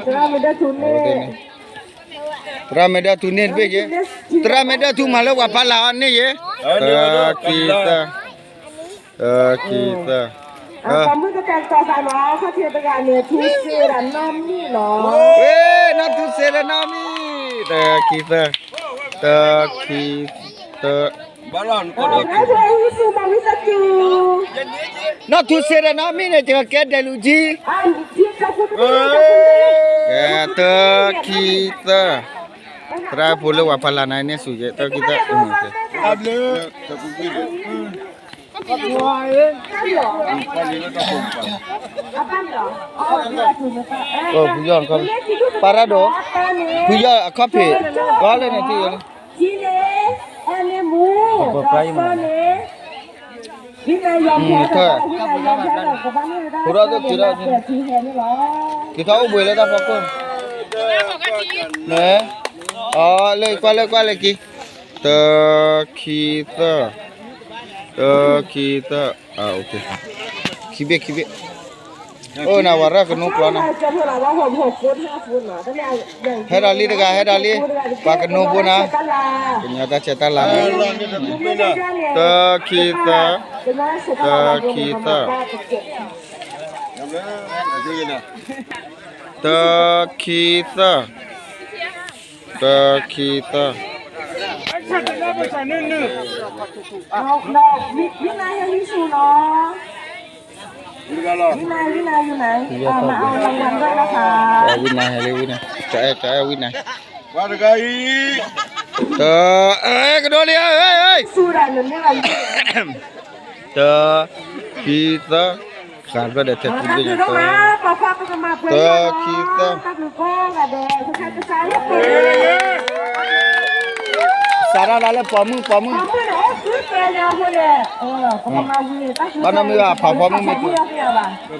သရၣ်မဲာ်ဒၢၣ်ထူန့ၢ်တဘ့ၣ်ယဲ, သရၣ်မဲာ်ဒၢၣ်ထူမၤလၢပှၤဖးလၢ်အီၤန့ၢ်ယဲ, တၢ ခံ သၢ, တၢ ခံ သၢ, နီၢ်ထူစ့ဒီးနီၢ်မံၣ်, တၢ ခံ သၢ, တၢ ခံ သၢ, နီၢ်ထူစ့ဒီးနီၢ်မံၣ်န့ၣ် ယကကဲဒဲးလူၤကံ, ကဲ တၢ ခံ သၢ, သရၣ်ဖိလၢပှၤဖးလၢ်နၤန့ၢ်ဆူၣ်ယဲ တၢ ခံ သၢ, ဖုယီၢ်, ပာ်တၢ်ဒိၣ်, ဖုယီၢ်အခီၣ်ဖံး, လီၤလၢန့ၣ်ထံၣ်ယဲလံ, ပပှၤယမၤ, ထၢၣ်, ဖိထီၣ်သိၣ်က့ၤထီၣ်, က့ၤထီၣ်အိၣ်ဘှံးလၢတၢ်ဖီခိၣ်, န့ၣ်, အီ လၢကွၢ်လၢကွၢ်လၢက့ၤ, တၢ ခံ သၢ, တၢ ခံ သၢ, ခံဘ့ၣ်ခံဘ့ၣ်, အိၣ်နၤဝဲရၢ်ကနိကျိာ်နၤ, ဟဲဒီးလံတဂၤ ဟဲဒီးလံ, ပှၤကနိဖိနၤ, ကညီတၢ်ဆဲးတၢ်လၤ, တၢ ခံ သၢ, တၢ ခံ သၢ, တၢ ခံ သၢ, တၢ ခံ သၢ, ဝံနၤဟဲလံဝံနၤ, တအဲၣ်တအဲၣ်ဝံနၤ, တၢ အဲၣ်ကဒိလံဧၢ, တၢ ခံ သၢ, ဃာ်ဖျၢၣ်ဒီးထဲကူဘ့ၣ်ညါ, တၢ ခံ သၢ, စးထီၣ်လၢပိာ်မုၣ်ပိာ်မုၣ်, ဘၣ်နီတမံၤဘၣ် ဖးဖီမုၣ်မ့ၢ်,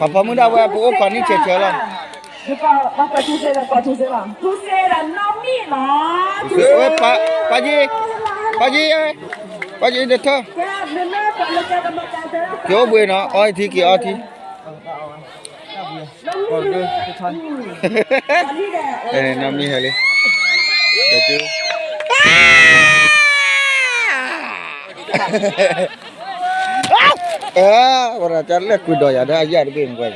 ဖးဖီမုၣ်ဒၣ်ဝဲ ပအိၣ်ခိးနံၣ်ဆဲးဆဲးလီၤ, ဝဲ, ပၢ်ကံ, ပၢ်ကံ, ပၢ်ကံတထၢၣ်, က့ၤအိၣ်ဘှံးနီၤ အီထံက့ၤအီထံ, နီၢ်မံဟဲလံ, ဝဲဒၣ်တၢ်လဲၣ်ကွံာ်ဒီးယၤဒီး အယၣ်တဘ့ၣ်န့ၣ်ဝဲ,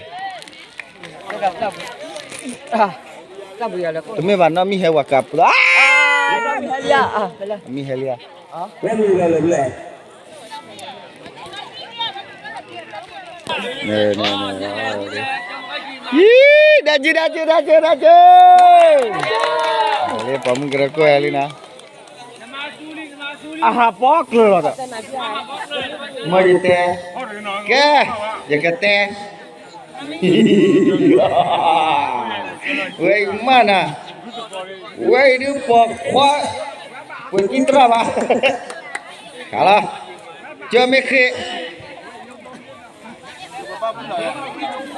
တမ့ၢ်ဘၣ် နီၢ်မံဟဲဝဲကးပူၤလီၤ, မံဟဲလံဧါ, ယံ, ဒၣ်က့ၤ ဒၣ်က့ၤ ဒၣ်က့ၤ ဒၣ်က့ၤ, လၢပိာ်မုၣ်ကရၢခိၣ်ဟဲလံနီၤ, အဟးပီကျၢၤလီၤဒီး, မ့ၢ်ယတဲ, ကဲ, ယကတဲ ဝဲအံၤမးနၤ, ဝဲအံၤဒုးပိာ်ခွါ, ပှ့ၤကံတြၢ်ဘၣ်, ဟးလီၤ, ကၢမ့ၢ်ဃ့,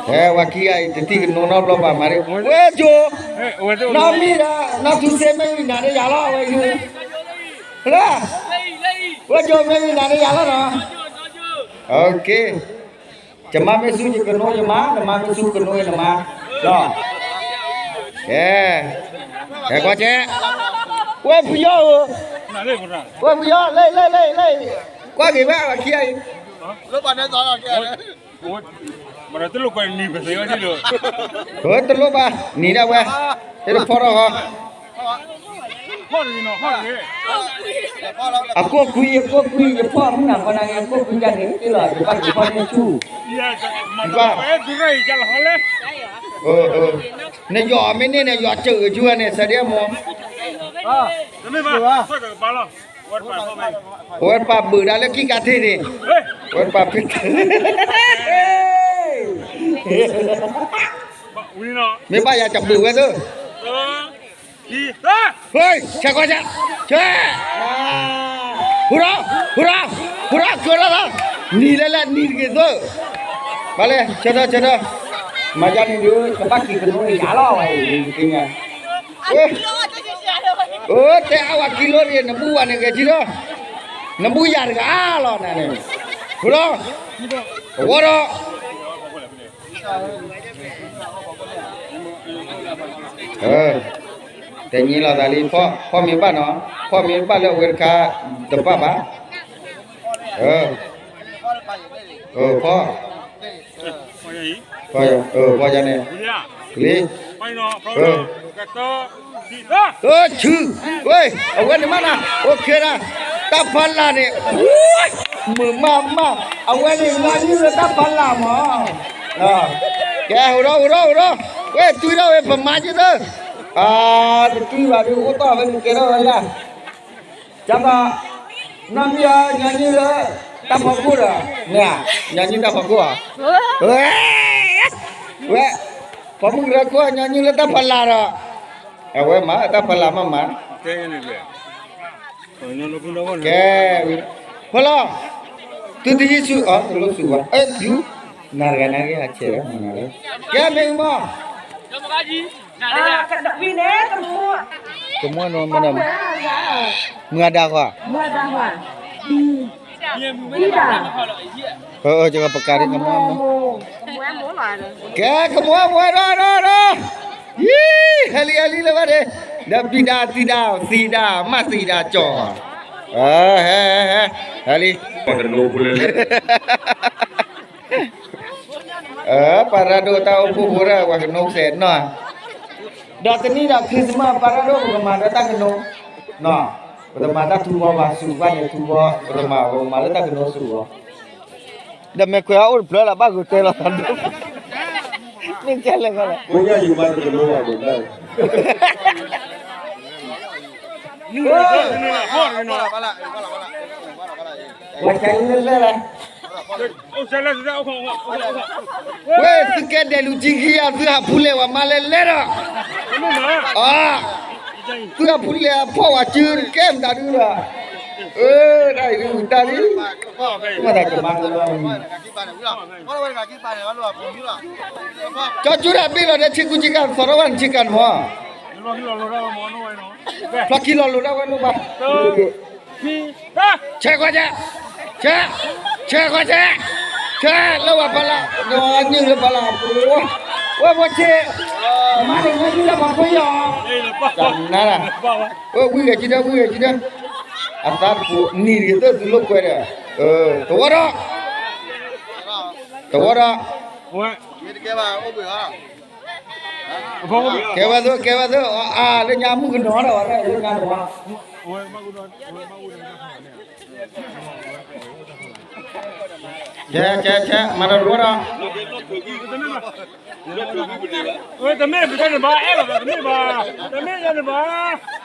ဟဲဝဲခံဂၤအံၤ တထံၣ်ကနိနီတဘျီဘၣ်မး, ဝဲကၠိ, နီၢ်မံဒီး နီၢ်ထူစ့မ့ၢ်ဝံၤနၤန့ၣ်ယၤလီၤ, ဝဲကၠိ, ဝဲကၠိမ့ၢ်ဝံၤနၤန့ၣ်ယၤလီၤနီၤ, ယမါမ့ၢ်ဆူယကနိ ယမါ, နမါမ့ၢ်ဆူကနိနမါ, ကဲ, ဟဲကွၢ်ကဲ, ဝဲဖုယီၤဧၢ, ဝဲဖုယီၤ လၢ လၢ လၢ လၢ, ကွၢ်က့ၤဝဲအခံဂၤအံၤ, တလိၣ်ဘၣ် နံၤဒၣ်ဝဲ, ဟဲတဖီထီၣ်ဃီ, အကိၣ်ကွံ အကိၣ်ကွံ ယဖီၣ်မနုၤဃီနၤ အကိၣ်ကွံယၤန့ၣ် တ့လီၤ ယဘၣ်က့ၤဖီၣ်န့ၢ်ဆူၣ်, နယီၤမ့ၢ်န့ၢ်န့ၣ် ယီၤစၢၤဂ့ၤဆူၣ်န့ၣ် စဲဒ်အမိၢ်, အဝဲတပာ်ဘုးဒၣ်လၢခံကးထံၣ်န့ၣ်, အဝဲတပာ်ဖ့ မ့ၢ်ဘၣ်ယၤတဘုးဝဲသၢ ဆဲးကွၢ်ဆဲး, ဆဲး, ဟူထီၣ်, ဟူထီၣ်, ဟူထီၣ်, ကၢထီၣ်လီၤ, နံၤလဲၤလဲၤ နံၤတဂ့ၤသၢ, ဘၣ်လဲၣ် ဆၢထၢၣ် ဆၢထၢၣ်, မၤယါန့ၣ်ဒုး ကဘၣ်က့ၤကနိယၤလီၤ ဝဲအံၤ သ့ၣ်ညါ, အၢ တဲအါဝဲကံလိတဂ့ၤ နဘူၣ်ဝဲန့ၣ်ဂဲၤထံထီၣ်, နဘူၣ်ယၤတဂၤအါလီၤနၤန့ၣ်, ဟူထီၣ်, တဝီထီၣ် တနံၤလီၤသးလံ ဖီၣ်မ့ၢ်ဘၣ်နီၤ, ဖီၣ်မ့ၢ်ဘၣ်လၢအဝဲတခါ တဘၣ်ဘၣ်, ဖီၣ်, ဖီၣ်ယၤန့ၣ်, လံ, ဆူ, ဝဲ, အဝဲန့ၣ်မးနၤ, အိၣ်ခဲဒၣ်, တၢ်ဖီလာ်န့ၣ်, မုာ်မးမး, အဝဲန့ၣ် ညီနုၢ်လၢတၢ်ဖီလာ်မး, ကဲ ဟူထီၣ် ဟူထီၣ် ဟူထီၣ်, ဝဲ တွံၢ်ထီၣ်ဝဲ ပမၤက့ၤသၢ, တတွံၢ်ဘၣ်ဒုး အိၣ်တီၢ်ဝဲန့ၣ် ကဲထီၣ်ဝဲဒၣ်, ကၢ်ဘၣ်, နီၢ်မံၤဧၢ ညီနုၢ်လၢ တၢ်ဖီခိၣ်ဒီး, မ့ၢ်ဧါ, ညီနုၢ်တၢ်ဖီခိၣ်ဧါ, ဝဲ, ဝဲ, ပိာ်မုၣ်ကရၢခိၣ် ညီနုၢ်လၢတၢ်ဖီလာ်ဒီး, အဝဲမၤတၢ်ဖီလာ်မးမး, ကဲ, ဖီလီၤ, သုတယံၤဆူၣ်အီၤ တလိၣ်ဆူၣ်ဘၣ်, အၢ ယူၤ, နၤတဂၤနၤဂ့ၤဟးဆဲး, ကဲမ့ၢ်မး ကမွဲၢ်နီၤမ့ၢ်, မုၢ်အဒါဃီ, ယကပကးဒ်ကမွဲၢ်မ့ၢ်, ကဲကမွဲၢ်မ့ၢ်ဒီးဒီးဒီး, ယံၤ, ဟဲလံဟဲလံလၢဘၣ်ဒ့, ဒီးဘံၣ်ဒါသံဒါသံဒါ မၤသံဒါကၠီၤ, ဟဲ, ဟဲလံ ပှၤရၢဒိၣ်တၢ်အိၣ်ဖှိၣ်ဖိရၢ ပှၤကနိးစဲးနီၢ်, ဒီးတနံၣ်ဒီး Christmas ပှၤရၢဒိၣ် ပကမၤဒီးတၢ်ကနိး, ပတမၤတၢ်ထူဘီဘၣ် စူၤဘၣ်န့ၣ်ထူဘီ ပတမၤ ပကမၤလၢတၢ်ကနိးစူၤဘီ, ဒီးမဲာ်ခွဲးအအိၣ်တဖျၢၣ်လီၤ ဘၣ်ဂုာ်တဲလီၤသးဒိၣ်, မ့ၢ်ကဲလဲၣ်, ဝဲသုကဲဒဲးလူၤကံခံဂၤ သုဟးဖူလဲၣ်ဝဲမါလဲၣ်လဲၣ်ဒီး, သုဟးဖူလဲၣ်ဖီၣ်ဝဲစုတကဲမတၤဒုဒီး, တၢ်အံၤဒုးတၢ်လံ, မ့ၢ်တၢ်ကမၤကမၤ, ကၠီကၠူတၢ်ဘ့ၣ်လီၤဒီး ဆ့ကူဆ့ကၤ သီထီၣ်ဝဲနဆ့ကၤန့ၣ်မး, ဖျီခံလီၤလိၤဒၣ်ဝဲလိၣ်ဘၣ် ဆဲးကွၢ်ဆဲး, ဆဲး, ဆဲးကွၢ်ဆဲး, ဆဲးလၢဝဲဖီလာ်, နနုၢ်လၢဖီလာ်, ဝဲဖိဆ့, မၤန့ၣ် ညီနုၢ်လၢဖီခိၣ်ယီၤ, တၢ်နါလၢ, ဝံဂဲၤကံဒီး ဝံဂဲၤကံဒီး, အသးတပူၤ နံၤတဂ့ၤသၢသုလိာ်ကွဲဒီး, တဝီဒီး, တဝီဒီး, ကဲဝဲသၢ ကဲဝဲသၢ, အါ လၢညါမုၣ်ကနီၤဒီး လၢညါတဝီ ဆဲး ဆဲး ဆဲး မၤတရီဒီး, တမ့ၢ်ဘၣ်, တမ့ၢ်ဘၣ်,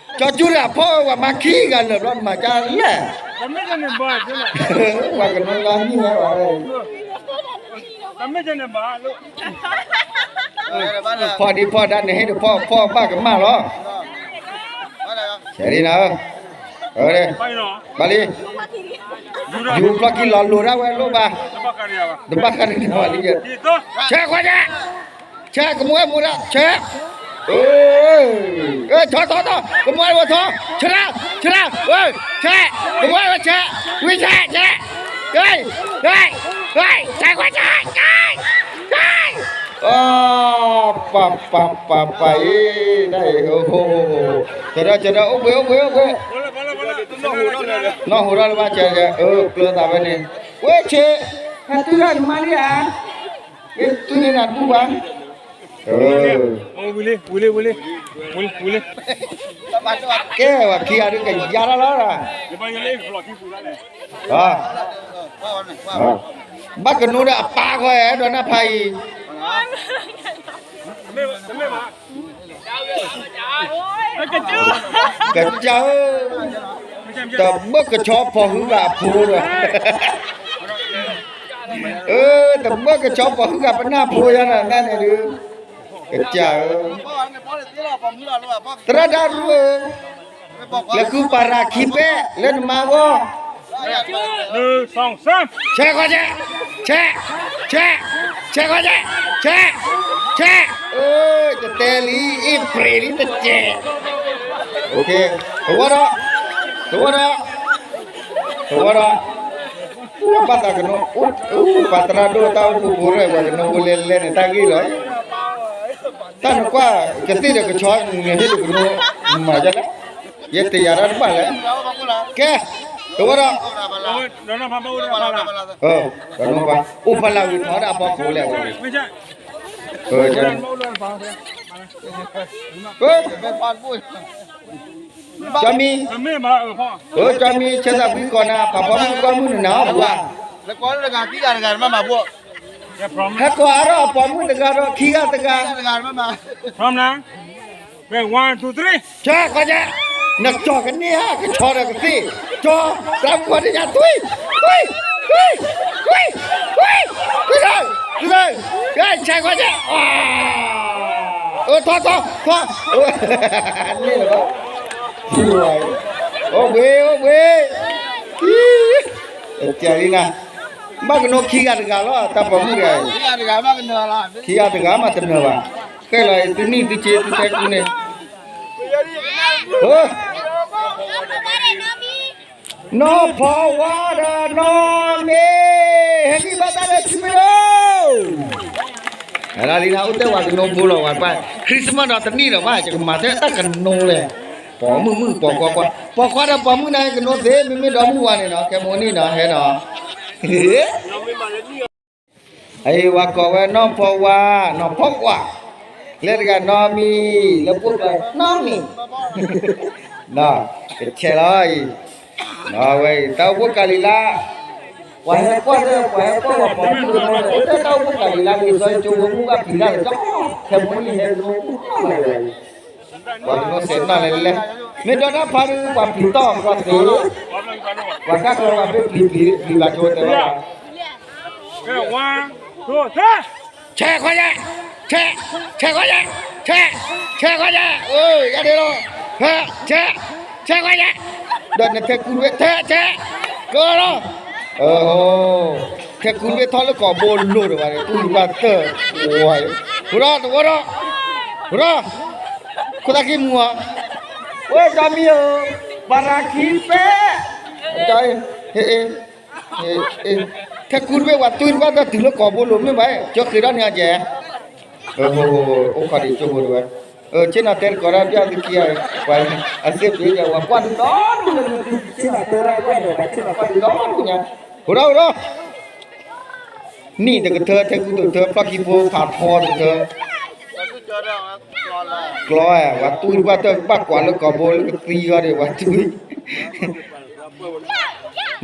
ကၠီကၠူတၢ်ဖီၣ်ဝဲမၤခံဂၤလၢာ်ဘျီ မၤကလဲၣ်, ပှၤကနီၤလၢနံၣ်ဝဲ, ဖီၣ်ဒံးဖီၣ်ဒါန့ၣ် ဟ့ၣ်တဖီၣ်ဖီၣ်ဘၣ်ကမၣ်လီၤ, ဆဲးဒ်နၤ, ဘၣ်လံ, ယူၤဖျီခံလီၤလိၤဒၣ်ဝဲလိၣ်ဘၣ်, တဘၣ်ဃးန့ၣ်ဝဲလံ, ဆဲးကွၢ်ဆဲး, ဆဲးကမူဝဲမူဒၣ် ဆဲး, ထီထီထီ ကမူဝဲထီ, ဆဲး, ဆဲး, ဆဲး, ကမူဝဲဆဲး, ဝံဆဲး ဆဲး, ဆဲး, ဆဲးကွၢ်ဆဲး, ဆဲး, ဆဲး, ပၤ ပၤ ပၤ ပၤအံၤ, တၢ်အံၤ, ဆဲးဒီး ဆဲးဒီး အိၣ်ဘှံး အိၣ်ဘှံး အိၣ်ဘှံး, နီၢ်ဟူးထီၣ်လၢၤဘၣ် ဆဲး ဆဲး, ကျၢၤသးဝဲန့ၣ်, ဝဲဆ့, ဟဲတုၤထီၣ်ယမါလံဧါ, မ့ၢ်တုၤန့ၣ်နတူၢ်ဘၣ် ဝံၤလံ, ဝံၤလံ, ဝံၤလံ, ဝံၤလံ, ဝံၤလံ. ကဲဝဲခံဂၤဒုးကယါတၢ်လီၤ. ဘၣ်ကနိဒီးအပၢ်ဃီအဲၣ်ဒိးနၢ်ဖးအံၤ, ကစၢ်ဧၢ, တဘၣ်ကဆီဖီၣ်ဟုဂၤအဖိဒီး, အၢ, တဘၣ်ကဆီဖီၣ်ဟုဂၤပနၢ်ဖိယါနၤန့ၣ်ဒုး, ကစၢ်ဧၢ, သရၣ်ဒၣ်ရူဧၢ, လဲၤဃုပၤရၤခံပဲ လၢနမါဂီၢ်, ဆဲးဃီဆဲး, ဆဲး, ဆဲး, ဆဲးဃီဆဲး, ဆဲး, ဆဲး, အၢ, တတဲလံ အ့ၣ်ပြ့းလံတကဲး, သဝီဒီး, သဝီဒီး, သဝီဒီး, ဘၣ်သးကနိ, ပှၤသရၣ်ဒိၣ်တၢ်အိၣ်ဖှိၣ်ဖိရဲၣ် ပှၤကနိဖိလဲၤလဲၤန့ၣ် တၢ်ဂ့ၢ်လီၤ. တၢ်နကွၢ်ကသ့ၣ်ဒီးကဆီန့ၣ် ဟ့ၣ်ဒိးကနိမၤဒ်လဲၣ်, ယတယာ်တၢ်တဘၣ်လဲၣ်. ကဲ, သဝီဒီး, အိၣ်ဖးလၢ်ဂ့ၤထီၣ်ဒၣ်အဖီခိၣ်လဲၣ်, ကၠီမံ, ကၠီမံ ဆဲးသးကွံကီးနၤ ပှၤပိာ်မုၣ်ကီၢ်မုၣ်နနၤအီၣ်ပှၤ, ဟဲကိးအါထီၣ်အပိာ်မုၣ်တဂၤဒီး ခံဂၤတဂၤ, ဆဲးဃီဆဲး, နကၠီကန့ၢ်ဧါ ကဆီဒီးကသ့ၣ်, ကၠီ, တၢ်ကွၢ်တညါ သွံၣ်, သွံၣ်, သွံၣ်, သွံၣ်, သွံၣ်, သွံၣ်, ဆဲးဃီဆဲး, အၢ, ထီၣ်ထီၣ်ထီၣ်, န့ၣ်လၢၤဘၣ်, အိၣ်ဘှံး အိၣ်ဘှံး, ကလံနၤ, ဘၣ်ကနိခံဂၤတဂၤလီၤ တၢ်ပိာ်မုၣ်တဂၤ, ခံဂၤတဂၤမးတနၢၤဘၣ်, ဃဲလီၤအံၤ သုနံၣ်သုစ့သုထဲကူန့ၣ်, နီၢ်ဖီဝါဒီးနီၢ်မ့ၢ်, ဟဲက့ၤဘၣ်တၢ်လၢထံမ့ၢ်ဒိၣ်, လၢလံနၤအိၣ်တဲဝဲကနိဖိလီၤ ဝဲပၢ် Christmas ဒီးတနံၣ်ဒီးဘၣ် ယကမၤထဲတၢ်ကနိလဲၣ်, ပိာ်မုၣ်မုၣ်ပိာ်ခွါခွါ, ပိာ်ခွါဒီးပိာ်မုၣ်နၤကနိသ့ မ့မ့ၢ်ဒီမုၢ်ဝါန့ၣ်နီၤ ခဲမုၢ်နံၤနီၤ ဟဲနီၤ အံၤဝဲကိးဝဲနီၢ်ဖီဝါ, နီၢ်ဖီဝါ, လၢတဂၤနီၢ်မံၤ, လၢပှိၢ်ကျါနီၢ်မံၤ, ကဆဲးလီၤအံၤ, ဝဲအံၤ တၢ်အိၣ်ဖှိၣ်ကၤလံၤလါ, ပှၤဟဲကွၢ်လၢ ပှၤဟဲကွၢ်ပှၤပိာ်မုၣ်ကနီၤန့ၣ် အိၣ်တၢ်တၢ်အိၣ်ဖှိၣ်ကၤလံၤလါ လံာ်စီဆှံကၠိဖိမုၣ်ဘၣ်ဖံးတၢ်လၢကီ, ခဲမုၢ်နံၤဟဲကနိဖိလီၤ ပှၤကနိစဲးနီၢ်လဲၤလဲၤ, မ့ၢ်ဒီတၢ်ဖးဒုး ပှၤပျံၤတီၢ်ပှၤသ့, ပှၤကၢ်ကျီပှၤဖ့ပျံၤပျံၤပျံၤဘၣ်ကၠိတဲဝဲ, ဆဲးခွါယဲ, ဆဲး, ဆဲးခွါယဲ, ဆဲး, ဆဲးခွါယဲ, အၢ ယၤဒ့လီၤ, ဆဲး, ဆဲးခွါယဲ, ဒီးနထဲကူတဘ့ၣ် ထဲ ဆဲး, ကလီၤ, ထဲကူတဘ့ၣ်ထီၣ်လၢကိာ်ဘိလိၤဒီးဘၣ်န့ၣ် ကူတဘၣ်တၢၢ်, ဝါ, ဟူဒီးတဝီဒီး, ဟူဒီး, ခိၣ်သၣ်ခံမူၤဧါ, ဝဲကၠီမံၤဧၢ, ပၤရၤခံပဲ, ဟ့ၣ်, ထဲကူတဘ့ၣ်ဝဲတွံၢ်တဘၣ်တၢ်တုၤလၢကိာ်ဘိလိၤမ့ၢ်ဘၣ်, ကၠီဃ့ထီၣ်န့ၢ်အကဲ အိၣ်ခီဒံးကၠိဖိတဝဲ, ဆ့ၣ်နီၤတဲတကိးဒၣ်ပျၢ်သုခံဂၤ, ပှၤအစ့ၣ်ပျ့ၤယၤ ပှၤကွၢ်ဒုးဒီဒူၣ်လၢသုဆ့ၣ်နီၤတဲဒၣ်ကွၢ်ဒီး ပှၤဆ့ၣ်နီၤကွၢ်ဒုးဒီဒူၣ်ညါ, ဟူဒီး ဟူဒီး, နံၣ်တကထၢ ထဲကူတကထၢ ဖျီၣ်ခံဖိဖးဖီတကထၢ, ကျီ, ပှၤတွံၢ်တဘၣ်တၢ်ကဘၣ်ကွၢ်လၢကိာ်ဘိလၢကသံဂီၢ်ဒီး ပှၤတွံၢ်,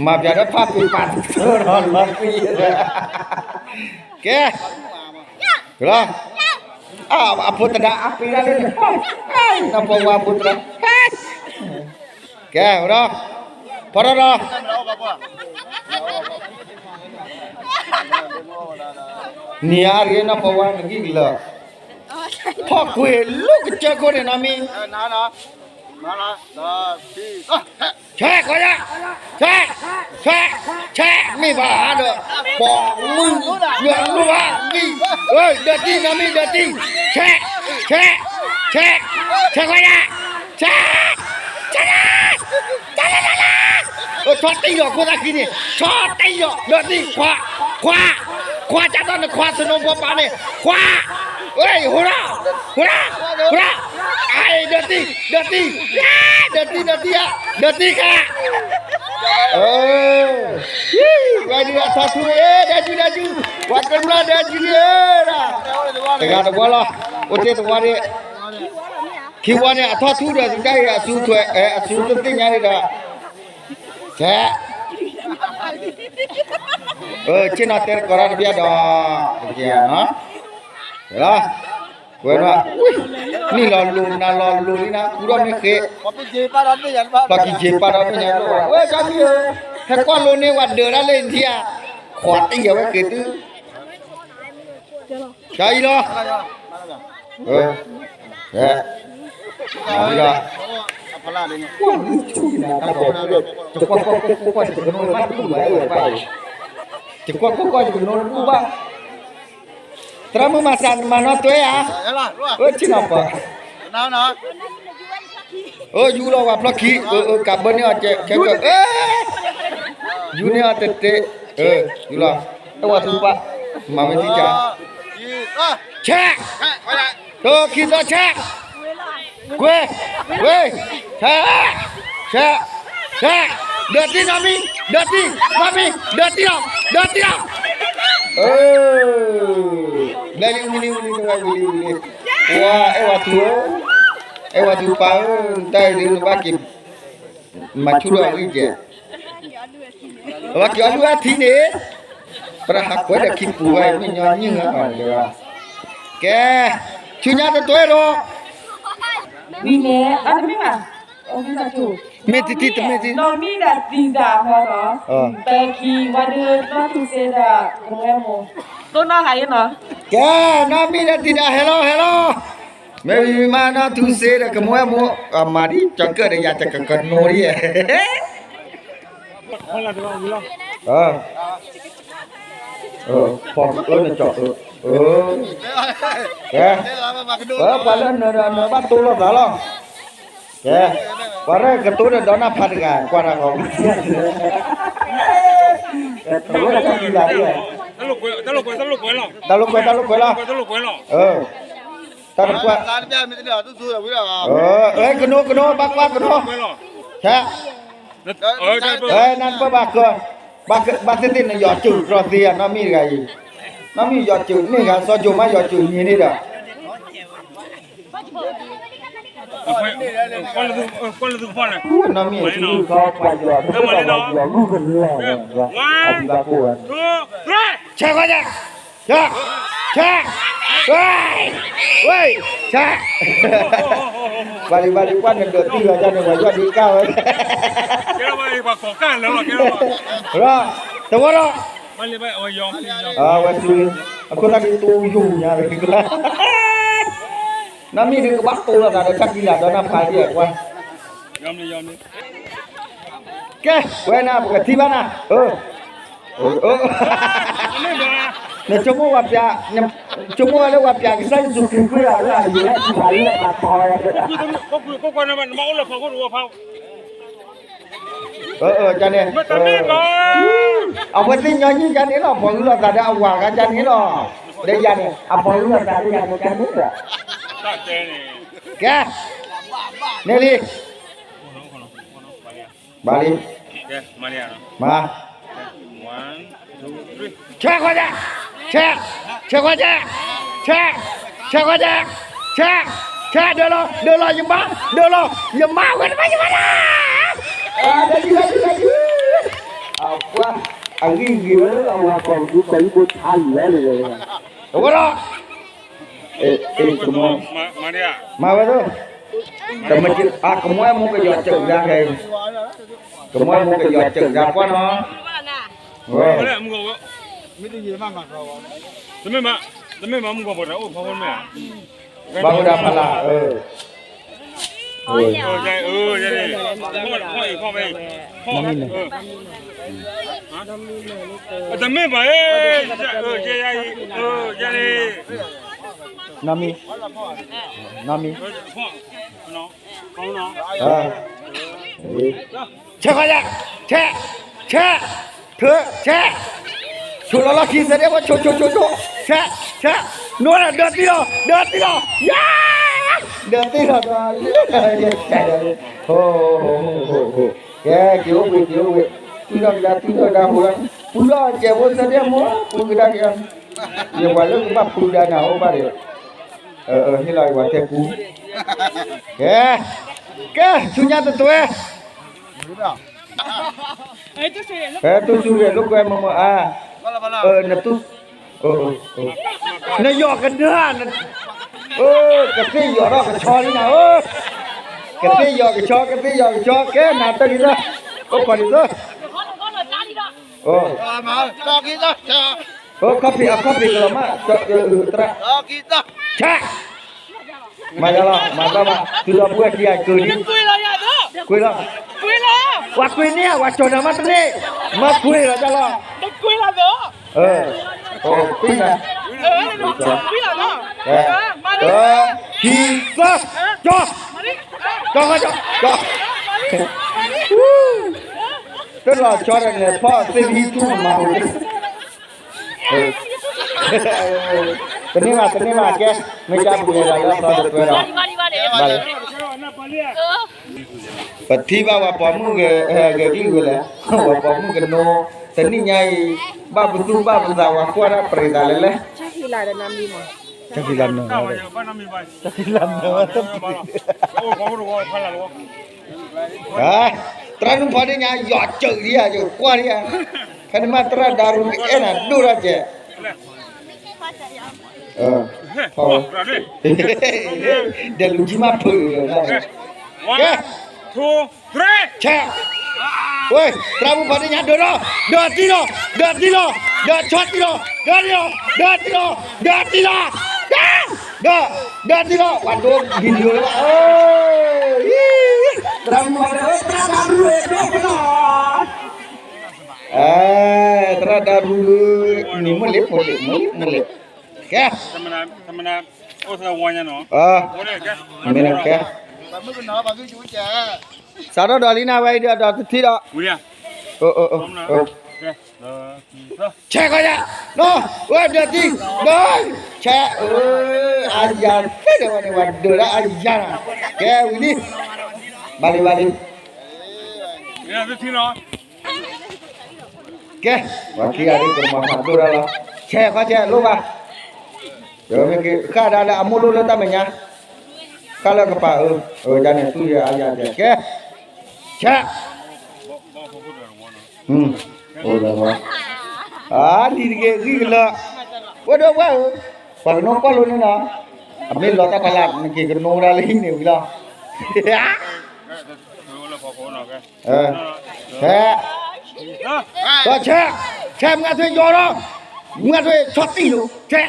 မၤပျးဒီးဖးပ့ၤပာ်တကထၢဒီးလီၤသံ, လီၤ အဖိသဒါအပ့ၤဒၣ်လၢန့ၣ်, နီၢ်ဖီဝါအဖိသဒါ, ကဲ, ဖီထီၣ်ဒီး, နံၤအါတဂ့ၤ နီၢ်ဖီဝါနဂံၢ်ကလၢာ်, ဖီၣ်ကွံာ်လူၢ်ကစၢၢ်ခိၣ်န့ၣ်နီတမံၤ ဆဲး, ဆဲး, ဆဲး, ဆဲး, မ့ၢ်ဘၣ်ဒီး, ပိာ်မုၣ်, ယွၤလိၣ်ဘၣ်, ဒၢးတံၢ်နီတမံၤ ဒၢးတံၢ်, ဆဲး, ဆဲး, ဆဲး, ဆဲးခွါယၤ, ဆဲး, ဆဲး, ဆီတံၢ်ဒီးခိၣ်သၣ်ခံန့ၣ် ဆီတံၢ်ဒီး ဒၢးတံၢ်, ခွါ, ခွါ, ခွါကၢ်ထီၣ်နခွါစနိဖိပာ်န့ၣ် ခွါ, ဟိရၣ်, ဟိရၣ်, ဟိရၣ်, အဒၢးတံၢ်, ဒၢးတံၢ်, ဒၢးတံၢ်, ဒၢးတံၢ်ဧါ, ဒၢးတံၢ်ခါ, ဝဲဒုးအထီၣ်ထူန့ၣ် ဒဲးကၠူ ဒဲးကၠူ, ပှၤကမျၢၢ်ဒဲးကၠူန့ၣ်, တဂၤတဝီလီၤ အိၣ်တ့ၢ်သဝီန့ၣ်, ခံဝီန့ၣ် အထီၣ်ထူဒီးတကါအံၤ အစူထွဲ, အစူတသ့ၣ်ညါန့ၣ်ဒီး, ကဲ, ဆ့ၣ်နီၤတဲတကိးတၢ်တဘျီဒီး, လီၤ, ဝဲဒၣ်, နံၣ်လီၤလိၤနၤလီၤလိၤလံနၤ ကူထီၣ်မ့ၢ်ဃ့, လီၤကံၤက့ၤပာ်ဒီးမ့ၢ်ညါ, ဝဲကၠီမံၤဧၢ, ဟဲကွၢ်လိန့ၢ်ဝဲဒၢးဒၣ်လၢနထံဧါ, ခွးတံၢ်ယၤဝဲက့ၤတုၤ ကၠီအံၤလီၤ, ဒီး, ယကွၢ်ကွၢ်ကွၢ်ယကနိးတဘူၣ်ဘၣ်, သရၣ်မုၣ်မၤစၢ်နမၤနီၣ်တွဲဧါ, အၢ ထံၣ်နီၤပှၤ အၢ ယူလီၤဝဲဖျီၣ်ခံ, အၢ အၢ ကးဘၢန့ၢ်အီၤကဲကၢ, ယူန့ၢ်အီၤတတဲ, ယူလီၤ, အဲၣ်ဝဲသူပၢ်, မၤဝဲသံကါ, ဆဲး, တခံသီဆဲး, ကွ့, ဝ့, ဆဲး, ဆဲး, ဆဲး, ဒၢးတံၢ်နီတမံၤ, ဒၢးတံၢ်နီတမံၤ, ဒၢးတံၢ်လီၤ, ဒၢးတံၢ်လီၤ, အၢ ဘျဲလံဝံၤလံဝံၤလံ တဝဲဝံၤလံဝံၤလံ, ပှၤအဲၣ်ဝဲသူဧၢ, အဲၣ်ဝဲသူပၢ်ဧၢ, တၢ်အံၤဒုးနဘၣ်က့ၤ မၤဆူၣ်ထီၣ်အဂံၢ်ကဲ, အဝဲက့ၤအီၣ်ဒုၣ်အထံန့ၣ်, ပရဟးကွဲးဒီးခံပူၤဝဲ မ့ၢ်ညီနုၢ်ဧါ, ကဲ, ဆူညါတတွဲဒီး, မ့ၢ်တထံၣ်တမ့ၢ်တထံၣ်, နီၢ်မံဒီးတံၤဒၣ်ဟီဒီး, ပခံဝဲဒၣ် နီၢ်ထူစ့ဒီး ကမွဲမိၢ်, တိၢ်နီၣ်ဟးယနီၤ, ကဲ, နီၢ်မံဒီးတံၤဒၣ်ဟဲလီၤဟဲလီၤ, မ့ၢ်ဝံၤမးနီၢ်ထူစ့ဒီးကမွဲမိၢ်, မၤဒ်ကၠီၤကၢၣ်ဒီးယၤတကကနိးဒ်, ဖီအၢနကၠီၤအၢ, ကဲ, ပှၤလၢအနၢၤဒီးအနၢၤဘၣ်တိၢ်လိာ်သးလီၤ, ကဲ, ပှၤရဲၣ်ကတိၤဒီးဒီနၢ်ဖးတဂၤ ကွၢ်တၢ်ဂီၤ, တၢ်လိာ်ကွဲ တၢ်လိာ်ကွဲလီၤ, တၢ်လိာ်ကွဲ တၢ်လိာ်ကွဲလီၤ, တၢ်တကွၢ်, ကနိးကနိး ဘၣ်ကွၢ်ကနိး, ဆဲး, နၢ်ပၢၢ်ဘၣ်ကၢ, ဘၣ်သ့ၣ်သ့ၣ်နယီၤစၢၤတြီသ့ဧါ နီၢ်မံတဂၤအံၤ, နီၢ်မံယီၤစၢၤန့ၢ်ဂၤ စီၤကိၤမးယီၤစၢၤမံၤန့ၣ်ဒီး နီၢ်မံထံခီပှၤယီၤ တဘၣ်ပှၤယီၤဂုၢ်ကလဲာ်, အဘံဘၣ်ကိၢ်ဝဲ, ဆဲးဃီယၤ, ဆဲး, ဆဲး, ဝဲ, ဝဲ, ဆဲး, ဘၣ်လံဘၣ်လံ ကွၢ်နဒၢးတံၢ်ဂၤဒ်န့ၣ် ပှၤယီၤဒုးကၢ်ဝဲ, တဝီဒီး, အဝဲစု, အခိၣ်သၣ်ဒ်တိယိာ်ညါ, နီၢ်မံဒုးကဘၣ်တိၢ်လိာ်သးဒီးတၢ်ကံလၤဒီးနၢ်ဖးဒ်ကွၢ်, ကဲ, ဝဲနၤ ပကထံၣ်ဘၣ်နၤ, နဆိကမိၣ်ဝဲပျး, ဆိကမိၣ်ဝဲလၢပှၤပျးကစၢ်ယ့ၣ်ၡူးခရံာ်ဃုာ်ဒီးလၢအယံၤလၢထံဖးလၢအသီ, န့ၣ်, အဝဲသ့ၣ်ညီနုၢ်ကန့ၣ်လီၤ ပှၤဂုာ်လိာ်သးဒီးအဝၤဂၤကန့ၣ်လီၤ, ဒီးယၤန့ၣ် အပှၤဂုာ်လိာ်သးဒီးယၤန့ၣ်ကန့ၣ်လီၤ, ကဲ, န့ၣ်လံ ဘၣ်လံ, မၤ, ဆဲးခွါယၤ, ဆဲး, ဆဲးခွါယၤ, ဆဲး, ဆဲးခွါယၤ, ဆဲး, ဆဲး, ဒၢးလီၤ ဒၢးလီၤ ယမါ, ဒၢးလီၤ ယမါ ဝဲတဘၣ်ယမါဒၣ်, အပှၤ, အဂံၢ်ဂ့ၤဝဲလၢအဝၤကီၢ်ပူၤကီၢ်ဟံၣ်ဖိဆါလီၤန့ၣ်, အဝဲလီၤ မၤဝဲသိး, ကမွဲမူကယီၤစၢၤကဒါခဲအံၤ, ကမွဲမူကယီၤစၢၤကဒါကွၢ်နီၤ, တမ့ၢ်မး, တမ့ၢ်မးမူကီၢ်ပှၤတၢ်အိၣ်ဖီခိၣ်မ့ၢ်ဧါ, ဘၣ်ဝဲဒၣ်ဖးလၢ်, တမ့ၢ်ဘၣ်, နီၢ်မံ, နီၢ်မံ, ဆဲးခွါယၤ, ဆဲး, ဆဲး, ဆဲး, ဆိလီၤလီၢ်ခံသဒဲဖိ ဆိဆိဆိဆိ, ဆဲး, ဆဲး, နိဒီးဒၢးတံၢ်လီၤ ဒၢးတံၢ်လီၤ, ယၤ, ဒၢးတံၢ်လီၤဒီး, ကဲ က့ၤအိၣ်ဘှံး က့ၤအိၣ်ဘှံး, တုၤထီၣ်ကဒါ တုၤထီၣ်ကဒါဟိ, ပူၤလီၤစဲးဖိသဒဲဖိ ပူၤကဒါက့ၤ, ယပှၤလၢကဘၣ်ပူၤဒါနၤအိၣ်ဘၣ်ဒီး, ဟ့ၣ်လီၤအံၤဝဲထဲကူ, ကဲ, ကဲ, ဆူညါတတွဲ, ဟဲ တူၢ်ဆူၣ်ဂဲၤလိာ်ကွဲ မ့ၢ်မ့ၢ်အါ, နတူၢ်, နယီၢ်ကနၢ, ကသ့ၣ်ယီၢ်ထီၣ်ကဆီလံနၤဧၢ, ကသ့ၣ်ယီၢ်ကဆီ ကသ့ၣ်ယီၢ်ကဆီ ကဲနၤတၢ်ဒ်သိး, အိၣ်ခိးဒ်သိး, အိၣ်ခိးဖံး အခီၣ်ဖံးကလီၤမး, ဆဲး, မၤယၤလီၤ မၤတၢ်မး တုၤဒီပုၢ်ဝဲၢ်ခံဂၤကၢၤလံ, ကွ့လီၤ, ပှၤကွ့န့ၢ် ပှၤကၠီၤနၤမးတန့ၢ်, မၤကွ့လီၤတၢ်လီၤ, ကွ့နၤ, တၢ်, ခံ, သၢ, ကၠီ, ကၠီ, ကၠီ, ကၠီ, တလီၤဆီဒီးန့ၣ် ဖီၣ်သ့ၣ်ဟံၣ်ထူၣ်မၤဟူး တန့ၢ်ဘၣ် တန့ၢ်ဘၣ် ကဲ, မ့ၢ်ကၢ်ပူၤလဲၤဒီးလၢအသီတတွဲဒီး, ဘၣ်လၢ, ပထံၣ်ဘၣ်ပှၤပိာ်မုၣ်ဂဲၤကလုၢ်ဝဲလဲၣ်, ပှၤပိာ်မုၣ်ကနိ, တနံၣ်ညါအံၤ, ဘၣ်ပသူၣ်ဘၣ်ပသး ပှၤကွၢ်တၢ်ပြံးသးလဲၣ်လဲၣ်, တၢ်ဖံးလၢနၢၤ, တၢ်ဖံးလၢနၢၤ, သရၣ်မုၣ်ဖီဒ့ၣ်ညါ ယီၤစၢၤဒံးဧါ ယကွၢ်ဒံးဧါ, ဖဲန့ၣ်မးသရၣ်ဒါရူအဲၣ်နၤဒိၣ်ထီၣ်ကဲး, ဒီးလူၤကံမးဖုး, ကဲ, ဆဲး, ဝဲ, သရၣ်မုၣ်ဖီဒ့ၣ်ညါ ဒၢးထီၣ်, ဒၢးတံၢ်လီၤ, ဒၢးတံၢ်လီၤ, ဒၢးဆီတံၢ်လီၤ, ဒၢးတံၢ်လီၤ, ဒၢးတံၢ်လီၤ, ဒၢးတံၢ်လီၤ, ဒၢး, ဒၢးတံၢ်လီၤ ပှၤဒိ video လၢ, သရၣ်မုၣ်ဖီဒ့ၣ် သရၣ်ဒါရူလၢ, သရၣ်ဒါရူလၢ, မ့ၢ်မ့ၢ်လ့ဖိလ့ၣ် မ့ၢ်လ့ဖိလ့ၣ်, ကဲ, မ့ၢ်နကဲ, စးထီၣ်ဒီးလံနၤဝဲအံၤဒီး ဒီးတထံၣ်ဒီး, ဆဲးခီယၤ, နီၢ်, ဝဲဒၢးတံၢ်, ဒၢး, ဆဲး, အါယၤသ့ၣ်ဒီးဝဲန့ၣ် ပှၤဒၢးဒၣ်အါယၤနၤ, ကဲဝံၤလံ, ဘၣ်လံဘၣ်လံ ကဲ, ပှၤခံဂၤဒ်ကမၤဖးဒိၣ်ဒၣ်လီၤ, ဆဲးခီဆဲးလိၣ်ဘၣ်, မ့ၢ်ဃၣ်ဒၣ်လၢအမိၢ်လိၣ်လၢတၢ်မဲာ်ညါ, ဃၣ်လၢကပၤအၢ, အဝဲဒၣ်န့ၣ်သူၣ်ယဲအါယၤကဲ, ဆဲး, အိၣ်လၢဝဲ, အါလံတက့ၢ်ဂံၢ်ကလၢာ်, ဝဲဒၣ်ဝဲဧၢ, ပှၤကနိကွၢ်လိန့ၣ်နီၤ, အမ့ၢ်လီၤတၢ်ဖးလၢ် နက့ၤကနိဝဲဒၣ်လၢဟံၣ်န့ၣ်ဝံၤလီၤ, ဆဲး, ဆဲး, ဆဲး, မုၢ်ဂၤထွ့ယီၤလီၤ, မုၢ်ဂၤထွ့ဆီၣ်တံၢ်လိာ်, ဆဲး,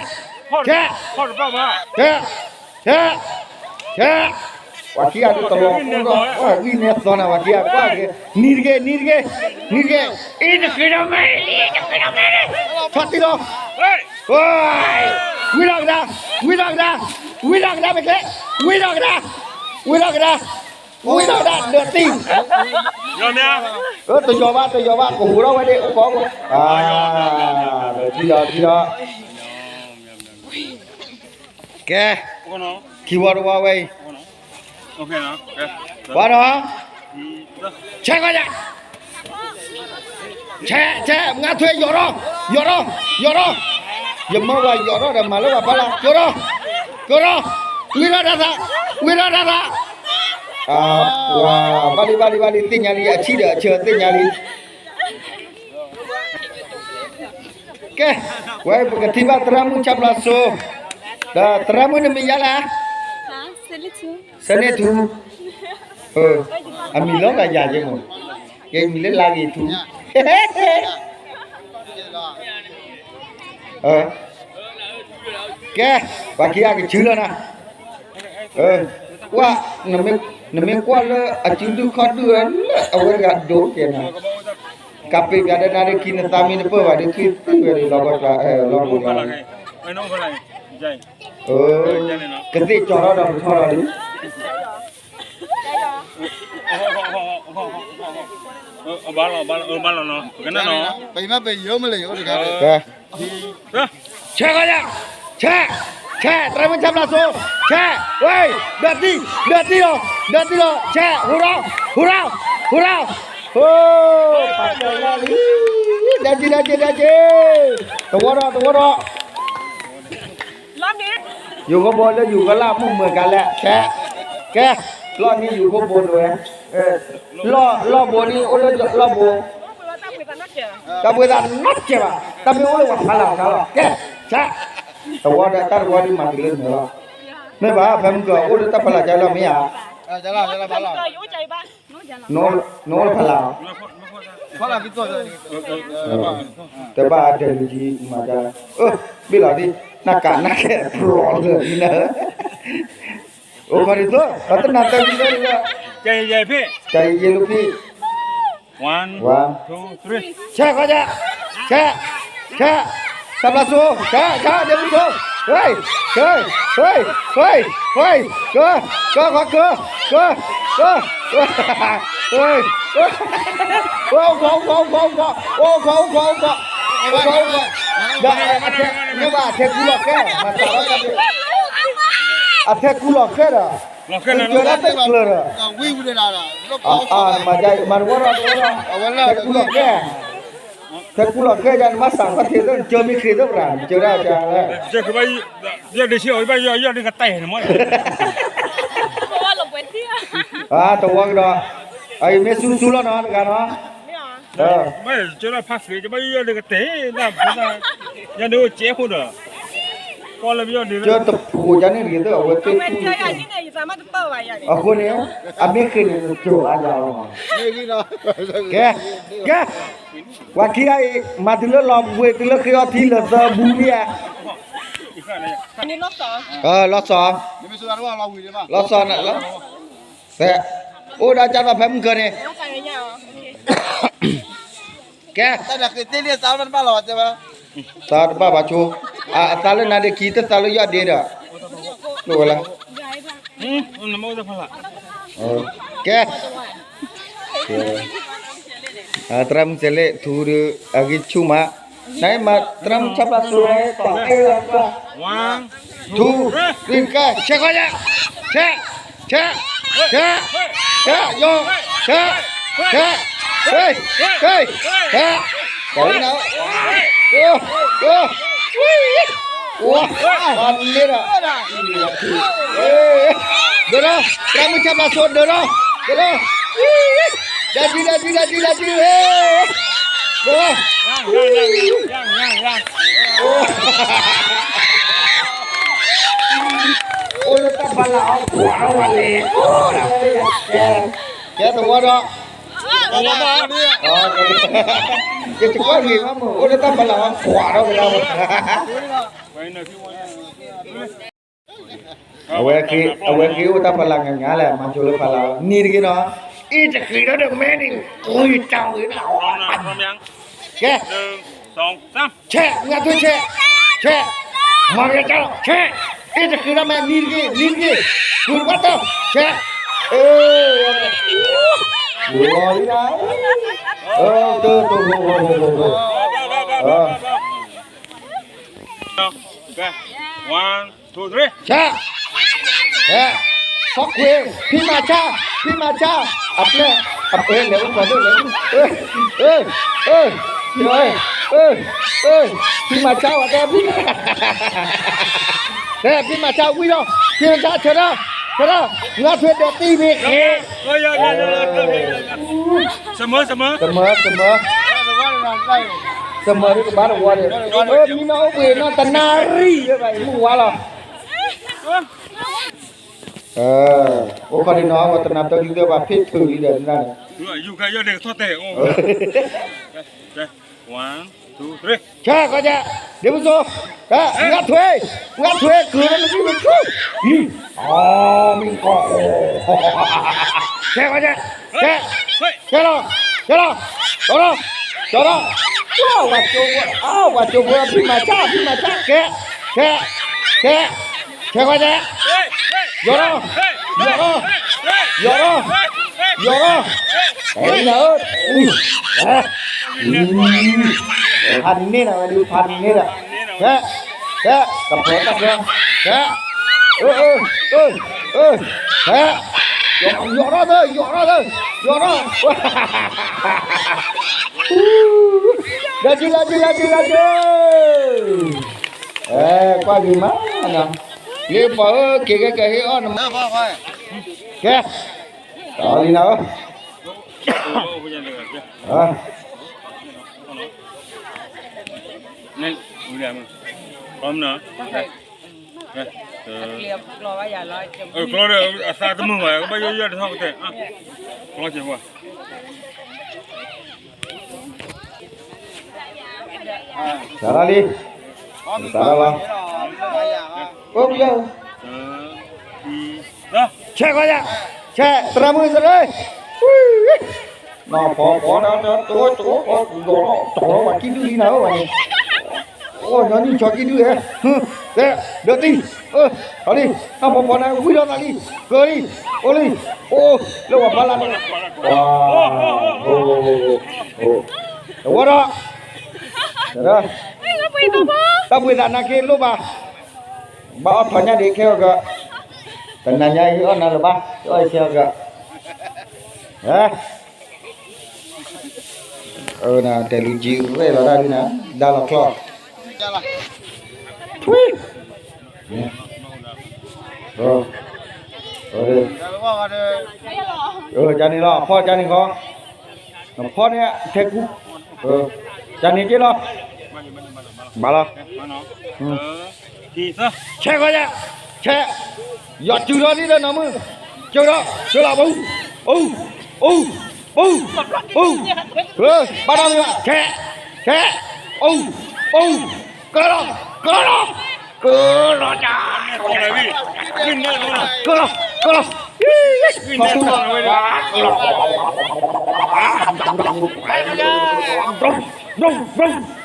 ဆဲး, ဆဲး, ဆဲး, ဆဲး, ပှၤခံဂၤဒ်တလီၤပှီၢ်ဒီး ဂံၢ်န့ၢ်သီနၤ ပှၤခံဂၤကွၢ်က့ၤ, နံၤတက့ၢ် နံၤတက့ၢ်, နံၤတက့ၢ်, အ့ၣ်တဃ့ဒီးမ့ၢ်, ဆီၣ်တံၢ်လီၤ, ဝံၤလီၤကဒါ, ဝံၤလီၤကဒါ, ဝံၤလီၤကဒါမ့ၢ်ကဲ, ဝံၤလီၤကဒါ, ဝံၤလီၤကဒါ, ဝံၤလီၤကဒါ ဒၢးတံၢ်, တယီၤဘၣ် တယီၤဘၣ် ကဟူးထီၣ်ဝဲဒၣ်အိၣ်ခိး, ထံၣ်ဒီး ထံၣ်ဒီး, ကဲ, ခံဝီတဝီဝဲအံၤ, ပှၤဒီး, ဆဲးကွၢ်ယၤ, ဆဲး ဆဲး မုၢ်ဂၤထွ့ ယီၤထီၣ်, ယီၤထီၣ်, ယီၤထီၣ်, ယမၢပှၤယီၤထီၣ်ဒီးမၤလၢပှၤဖီလာ် ယီၤထီၣ်, ယီၤထီၣ်, ဝံထီၣ်တၢ်သး, ဝံထီၣ်တၢ်သး, ဘၣ်လံ ဘၣ်လံ ဘၣ်လံ သ့ၣ်ညါလံ အဆံၣ်ဒီးအဆၢသ့ၣ်ညါလံ ကဲ, ဝဲပကထံၣ်ဘၣ်သရၣ်မုၣ်ဆၣ်ဖျါစိ, ဒီးသရၣ်မုၣ်နမံၤယါလဲၣ်, စဲန့ၣ်ထူ, အမံၤလီၤဂာ်ယၤက့မး, ယမံၤလၢလါဂ့ၤထူ, ကဲ, ပှၤခံဂၤကဆူလီၤနၤ, ကွၢ်, နမ့ၢ်ကွၢ်လၢအစုဒုၣ်ခီၣ်ဒုၣ်ဝဲလၢအဝဲတဂၤဒိကဲနၤ, ကးပ့ၤပျးဒီးနၤဒ်ခံနသးမံတပၢၢ်ဘၣ်ဒီး ထွံၣ်သ့ၣ်ဝဲဒီးလီၤဘီကျါ, လီၤဘီကျါ, ကသ့ၣ်ကၠီၤထီၣ်ဒီးပထီၣ်လီၤလံ ဘၣ်လီၤ, ဘၣ်လီၤ, ပကနၣ်နီၤ, ပမ့ၢ်ပယိမ့ၢ်လၢယအိၣ်တဂၤ, ဆဲးဂီၤယၤ, ဆဲး, ဆဲး, သရၣ်မုၣ်ဆၣ်ဖျါစိ, ဆဲး, ဝဲ, ဒၢးတံၢ်, ဒၢးတံၢ်လီၤ, ဒၢးတံၢ်လီၤ, ဆဲး, ဟူးဒီး, ဟူးဒီး, ဟူးဒီး, ဟိ, ပာ်ကလီလံ, ဒၢးတံၢ်, ဒၢးတံၢ်, ဒၢးတံၢ်, တဝီဒီး, တဝီဒီး, လါမ့ၢ် ယိၤခိၣ်ဘိလၢယိၤကီၢ်လၢမုၢ်မုၢ်ကလဲၣ်, ကဲ, လီၢ်နံၤယိၤခိၣ်ဘိဒိဝဲ, လီၢ်ဘိန့ၣ်အိၣ်လၢလီၢ်ဘိ, တၢ်ဘှ့သးနီတစဲးဘၣ်, တၢ်မ့ၢ်အိၣ်လၢပှၤဖးလၢ်အီၤလီၤ, ကဲ, ဆၢ, တဝီဒီးတၢ်တဝီဒ်မၤတုၤလၢနုာ်လီၤ, မ့ၢ်ဘၣ် ဖဲမုၢ်ကၢၤအိၣ်လၢတၢ်ဖးလၢ်ကၢလီၤမ့ၢ်ဧါ, နအိၣ်လၢဖးလၢ်အီၤ, တဘၣ်အဒဲးလူၤကံမၤက, ဘ့ၣ်လီၤဒ်, နၢ်ကးနၢ်ခဲးဖျိးလၢာ်ဒ်နၤ, အိၣ်ခီဒ်သိး ပှၤတနၤတၢ်ဒ်သိးဒ်သိး, ကဲယဲဖ့ၣ်, ကဲယဲလူၤဖ့ၣ်, ဆဲးဃီကဲ, ဆဲး, ဆဲး, ဆဲးဖျါစိ, ဆဲး, ဆဲး, ဒ့မုၣ်စိ, ဟ့ၣ်, ဟ့ၣ်, ဟ့ၣ်, ဟ့ၣ်, ကၢ, ကၢ, ဃီကၢ, ကၢ, ကၢ, ဟ့ၣ်, အိၣ်ခီ, အိၣ်ခီ, အိၣ်ခီ, အိၣ်ခီ, အိၣ်ခီ, အိၣ်ခီ, အိၣ်ခီ, အိၣ်ခီ, မ့ၢ်ဘၣ်ထဲကူလီၤဃဲ, မၤသးလီၤ, အထဲကူလီၤဃဲဒီး, ကၢဒၣ်တကျၢၤဒီး, မၤတဝီဒီး, ထဲကူလီၤဃဲ, ထဲကူလီၤဃဲဒၣ် နဘၣ်စးခီၣ်ထံးသိး နကၢမ့ၢ်ချ့းသိးပှၤ နကၢဒၣ်ကလဲၣ်, ယဒ့ဆံးအီၤ ယဘၣ်ယီၢ်ဒ့ကတဲာ်န့ၣ်မ့ၢ်, တဝီကဒီး, အအံၤမ့ၢ်ဆူဆူလီၤနီၤ တဂၤနီၤ, ဘၣ်ယီၢ်ဒ့ကတဲာ်, ယဒ့အိၣ်ကဲဖိဒီး, ကီလၢပယီၢ်ဒ့လၢ, ကၢတဖိးယၤန့ၣ်တဂ့ၤသိး အဝဲသ့ၣ်, အဃိန့ၣ်, အမ့ၢ်ဃ့န့ၣ် ကၠိၤအါယၤလီၤ, ကဲ, ကဲ, ပှၤခံဂၤအံၤ မၤတုၤလၢလီၤဘှံးတုၤလၢဃ့အီထံလၢသၢဘူးလံဧါ, လီၤစီၤ, လီၤစီၤ, အိၣ်ဒၣ်ကၢ်သိးဖဲမုၢ်ကၢၤန့ၣ်, ကဲ, သးတဘၣ်ဘၣ်ဆိ, အသးလၢနၤဒ့ခံတသးလၢယီၢ်ဒ့ဒီး, လိၣ်ဝဲလၢ ကဲ, သရၣ်မုၣ်စဲးလ့ၣ် ထူဒုး အဂံၢ်ဆူၣ်မး, နမၤသရၣ်မုၣ်ဆၣ်ဖျါစိဝဲ, ထူ, ကဲ, ဆဲးဃီယဲ, ဆဲး, ဆဲး, ဆဲး, ဆဲး, ယီၤ, ဆဲး, ဆဲး, ဟ့ၣ်, ဟ့ၣ်, ဆဲး, ကဲ, ကဲ, ဒၢးဒီး, သရၣ်မုၣ်ဆၣ်ဖျါစိ ဒၢးဒီး, ဒၢးဒီး, ဒၢးဒံး ဒၢးဒံး ဒၢးဒံး ဒၢးဒံး, ဒၢး, အိၣ်လၢတၢ်ဖးလၢ်အီၤ ကွၢ်ထီၣ်ဝဲလဲၣ်, ကဲသဝီဒီး, ယတကွၢ်ဂ့ၤမးမ့ၢ် အိၣ်လၢတၢ်ဖးလၢ်အီၤ ကွၢ်ထီၣ်ဝဲဒၣ်မး အဝဲက့ၤအိၣ်တၢ်ဖးလၢ်ညါညါလဲၣ် မၤကၠိလၢဖးလၢ်အီၤ နံၤတဂ့ၤနီၤ, အ့ၣ်တဃံးဒီးမဲန့ၣ် ကွံာ်တၢ်ဝဲဒၣ်, ကဲ, ဆဲး, မၤထွဲဆဲး, ဆဲး, မၤကၠိလီၤ ဆဲး, အ့ၣ်တဃံးဒီးမဲ နံၤတဂ့ၤ နံၤတဂ့ၤ, ကွံာ်တဘၣ်တၢ် ဆဲး, အ့ၣ်, လီၤလံဒၣ်, တၢ်တၢ်, ဆၣ်, ဟဲ, စီၤခွ့, ဖံမၤဆၣ်, ဖံမၤဆၣ်, အပျဲၢ်, အပျဲၢ်လဲၤအိၣ်ပှၤဒိၣ်လဲၣ်, ဖံမၤဆၣ်ဝဲတဲ, ဖံမၤဆၣ်, ဖံမၤဆၣ်ဝံၤဒီး, ဖံမၤဆၣ်ဆၢထၢၣ်, ဆၢထၢၣ်, နွံထွဲဒီးတံၢ်မ့ၢ်ဃ့, သမၢ, သမၢ, သမၢ, သမၢဒ်ကဘၣ်တဝီဒီး, မံနီၤအိၣ်ဘှံးနီၤ တနၣ်ရံၣ်လၢဘၣ်အံၤ မုၢ်ဝါလီၤ. အိၣ်ခီဒံးနီၤ ပှၤတနၤတၢ်ဒ်သိးဘၣ်ဖ့ၣ်ထုးလံဒီးန့ၣ်, ဆဲးဃီကဲ, ဒ့မုၢ်စိ, ငါထွဲ, ငါထွဲ ကုၤလၢနမံၤမုၢ်ဆူ, အီမံၤကီၢ်, ဆဲးဃီကဲ, ဆဲး, ဆဲးလီၤ, ဆဲးလီၤ, ကၠီလီၤ, ကၠီလီၤ, ဝၤကၠိဖိ, ဝၤကၠိဖိ ဖံမၤဆၣ် ဖံမၤဆၣ် ကဲ, ဆဲး, ဆဲး, ဆဲးဃီကဲ, ယီၤလီၤ, ယီၤလီၤ, ယီၤလီၤ, ယီၤလီၤ, ဖးန့ၢ်ဒီးဝဲဒုး ဖးန့ၢ်ဒီး, ဟဲ, ဟဲ, တဖၢတၢ်ဖၢ, ဟဲ, ဟဲ, ယီၤထီၣ်သၢ, ယီၤထီၣ်သၢ, ယီၤထီၣ်, လၢကၠူ လၢကၠူ လၢကၠူ လၢကၠူ, ကွၢ်ဂ့ၤမးနီၤ, လ့ပှၤဧၢ က့ၤကဲကဟ့ၣ်အီၣ်နမါ, ကဲ, တၢ်လံနၤဧၢ, ကျီဒီးအသးတမုာ်ဘၣ် ကဘၣ်ယိယိတထီၣ်ကတဲ, ကျီကဲပှၤ စးထီၣ်လံ, စးထီၣ်လီၤ, အိၣ်ဘျၢ, ဆဲးကီးယၤ, ဆဲး သရၣ်မုၣ်သရၣ်, နီၢ်ဖီဖီန့ၣ် တအိၣ်တအိၣ် ပှၤကံၣ်ဒုၣ်လံနၤဧၢဝဲန့ၣ်, အိၣ်ညီနုၢ်ဆီကံၣ်ဒုၣ်ဧၢ, တဲ, ဒၢးတံၢ်, အၢ, ထီၣ်လံ, နီၢ်ဖီဖီန့ၣ် ဝံၣ်ဒီးသးလံ, ကၢလံ, အိၣ်လံ, အိၣ်, လၢပှၤဖီလာ်န့ၣ်, ဝါ, တဝီဒီး, တၢ်ပှ့ၤသးနာ်က့လိၣ်ဘၣ်, ဘၣ်အီၣ်ထီၣ်ညၣ်ဒံးခဲအီၤက, တနၤညါအံၤအီၣ်နၤလၢၤဘၣ်, အီၣ်အံၤခဲအီၤက, အၢ, တဲလူၤကံရဲၣ်လီၤတၢ်ဒ်နၤ, ဒါလီၤချီ, ထွံၣ်, ကန့ၣ်လီၤ ဖီကန့ၣ်ဃီ, နဖီန့ၣ်ထဲကူ, ကန့ၣ်က့လီၤ, ဘၣ်လီၤ, ဆဲးဃီယၤ, ဆဲး, ယွၤစုၤထီၣ်ဒ်လၢနီၢ်မုၢ်, စုၤထီၣ် စုၤလီၤ ပူၤ, အူ, အူ, ပူၤ, အူ, ဘၣ်တၢ်မ့ၢ်ဘၣ် ဆဲး, ဆဲး, အူ, အူ, ကလီၤ, ကလီၤ, ကလီၤ, ကလီၤ, ကလီၤ, ကလီၤ,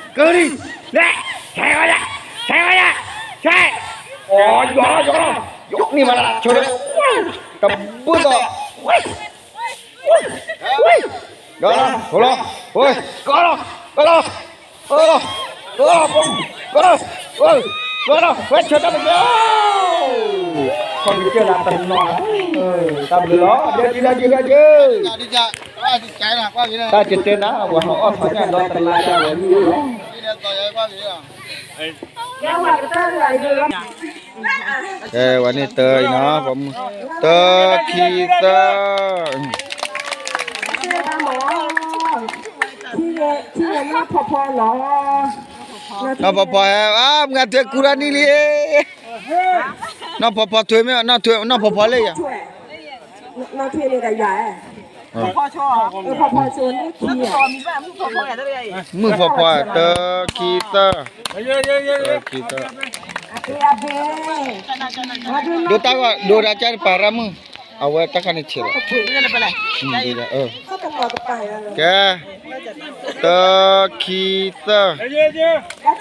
ကလီၤ, ကလီၤ, ဆဲးဃီယၤ, ဆဲးဃီယၤ, ဆဲး, အိၣ်, ယွၤလီၤ ယွၤလီၤ, ယွၤန့ၢ်မးလၢဆိဒီး, တဘၣ်ဒီး, ဒီးလီၤ, ဟိလီၤ, ကလီၤ, ကလီၤ, ကလီၤ, ကလီၤ, ကလီၤ, ကလီၤ, ဝဲဆၢတၢ်တက့ၢ်, ခီပကစၢၢ်လၢတနီၤ, တၢ်ဘျုးလီၤ, ဒ်ဒ်ဒ်ဒ်ဒ်, တၢ်ကတဲနၤ ပှၤဟီၣ်အီၣ်ထီၣ်ညၣ်ဒီးတလါယၤဝဲလံလီၤ. အဲ ဝဲန့ၣ်တၢ်အံၤနီၤ, ပှၤမုၣ်, တၢ ခံ သၢ, နီၢ်ဖီဖီဟဲ, အါ မုၢ်ဂၤထွဲကူၣ်တၢ်နံၣ်လံ, နီၢ်ဖီဖီထွဲမ့ၢ်, နီၢ်ဖီဖီလၢယၤ မုၢ်ဖီဖီ တၢ ခံ သၢ, တၢ ခံ သၢ, ဒိတၢ်ဂီၤ ဒိတၢ်ကၢ်တပၤရၣ်မုၣ်, အဝဲတၢ်ခါန့ၣ်ဆဲးလီၤ, ကဲ, တၢ ခံ သၢ, တၢ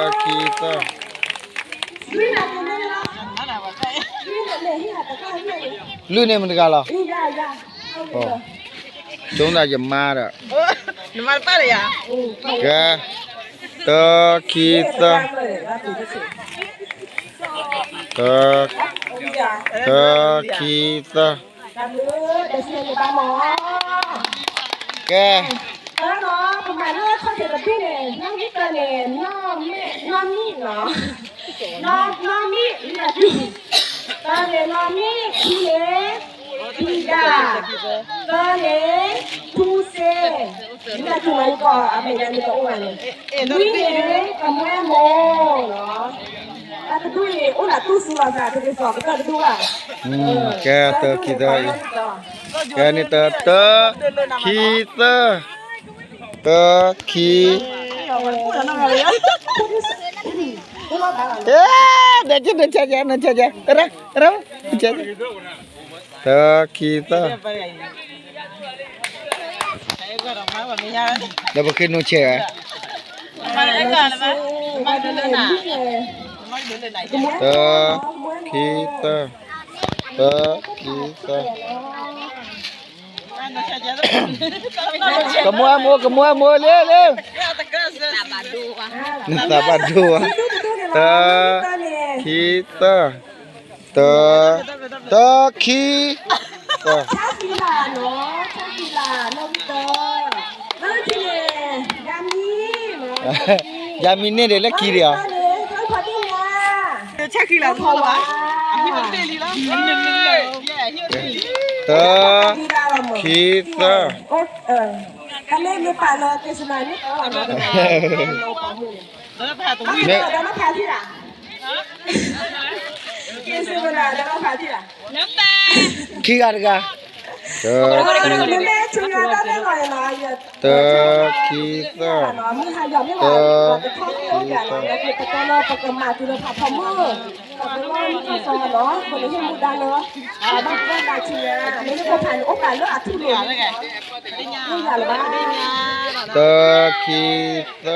ခံ သၢ, လုၢ်န့ၢ်မတၤတဂၤလီၤ, ကၠိဒၣ်ယမါဒီး, ကဲ, တၢ ခံ သၢ, တၢ ခံ သၢ, ကဲ, နီၢ်မံၣ်, နီၢ်မံၣ်, နီၢ်မံၣ်, တၢန့ၣ် နီၢ်မံၣ်, ခံန့ၣ်, ဖံဒၣ်, သၢန့ၣ်, ထူစ့, မ့ၢ်တၢ်ထူမး ယကီၢ်အမဲာ်ညါမ့ၢ်တအိၣ်ဘၣ်န့ၣ်, လွံၢ်န့ၣ် ကမွဲမိၢ်လီၤ. တၢ်တဒူၣ်အံၤ အိၣ်လၢတူၢ်စူၤလီၤသး တဒ်သိးပတၢ်တဒူၣ်ဘၣ်. ကဲတၢ ခံ သၢအံၤ, ကဲန့ၣ်တၢ တၢ ခံ သၢ, တၢ ခံ အဲ, နဆဲးကဲ, နဆဲးကဲ, တရၣ်, တရၣ်, နဆဲးကဲ, တၢ ခံ သၢ, ဒီးပဃ့နူဆဲးဝဲ, တၢ ခံ သၢ, တၢ ခံ သၢ. ကမူအမိၢ် ကမူအမိၢ် လၢ လၢ နသးဘၣ်ဒိဝဲ, တၢ ခံ သၢ, တၢ တၢ ခံ သၢ, ယၤမံန့ၢ်ဒီးလၢခံဒံးဧါ, တၢ်န့ၣ် ဆဲးခံလၢထီဝါ, တၢ, ခံ, သၢ, မ့ၢ် ခံဂၤတဂၤ, တၢ, ခံ, တၢ, ခံ, သၢ, တၢ, ခံ, သ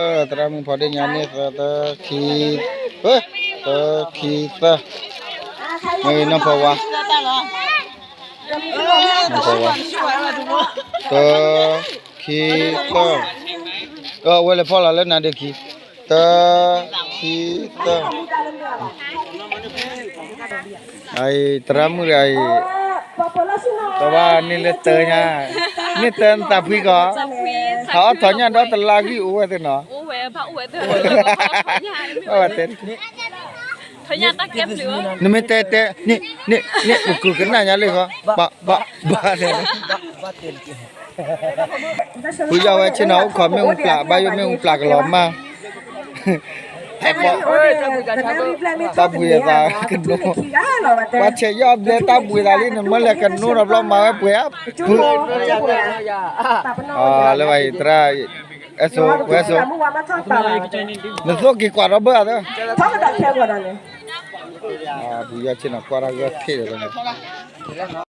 ၢ, သရၣ်မုၣ်ဖီဒ့ၣ်ညါန့ၣ်သၢ, တၢ, ခံ, တၢ, ခံ, သၢ, မ့ၢ်နီၢ်ဖီဝါ, နီၢ်ဖီဝါ, တၢ, ခံ, သၢ, အဝဲလဲၤဖီလာ်လၢနၤဒုးခံ, တၢ, ခံ, သၢ, အအံၤ သရၣ်မုၣ်အံၤ, တဘၣ်န့ၣ်လၢတၢညါ, န့ၣ်တၢနသးဖှံကီး, ဟးအီၣ်ထီၣ်ညၣ်ဒီးတလါဂံၢ်အိၣ်ဝဲသ့ၣ်နီၤ, ဘၣ်တဲ, နမ့ၢ်တဲတဲ, န့ၣ်, န့ၣ်, န့ၣ် ပကုာ်ကနၣ်ညါလံဃီ, ဘၣ်, ဘၣ်, ဘၣ်တဲ ဖုယီၢ်ဝဲဆ့ၣ်နီၤအိၣ်ခိးမ့ၣ်အူပျၢ် ဘၣ်ယိၣ်မ့ၣ်အူပျၢ်ကလီၤမၢ်, တၢ်ဘှံးအသးကနိ, ပှၤဆဲးယီၢ်ဘျဲတၢ်ဘှံးသးလံ နမ့ၢ်လဲၤကနိဒီးဘျီမၤဝဲပှဲၤ, ဖု, လၢဘၣ်အံၤသရၣ်, အဲၣ်စိ, အဲၣ်စိ, နသိၣ်က့ၤကွၢ်ဒီးဘၢအသၢ, ဖုယီၢ်ဆ့ၣ်နီၤကွၢ်တၢ်ဂၢၢ်ဖ့ၣ်ဒီး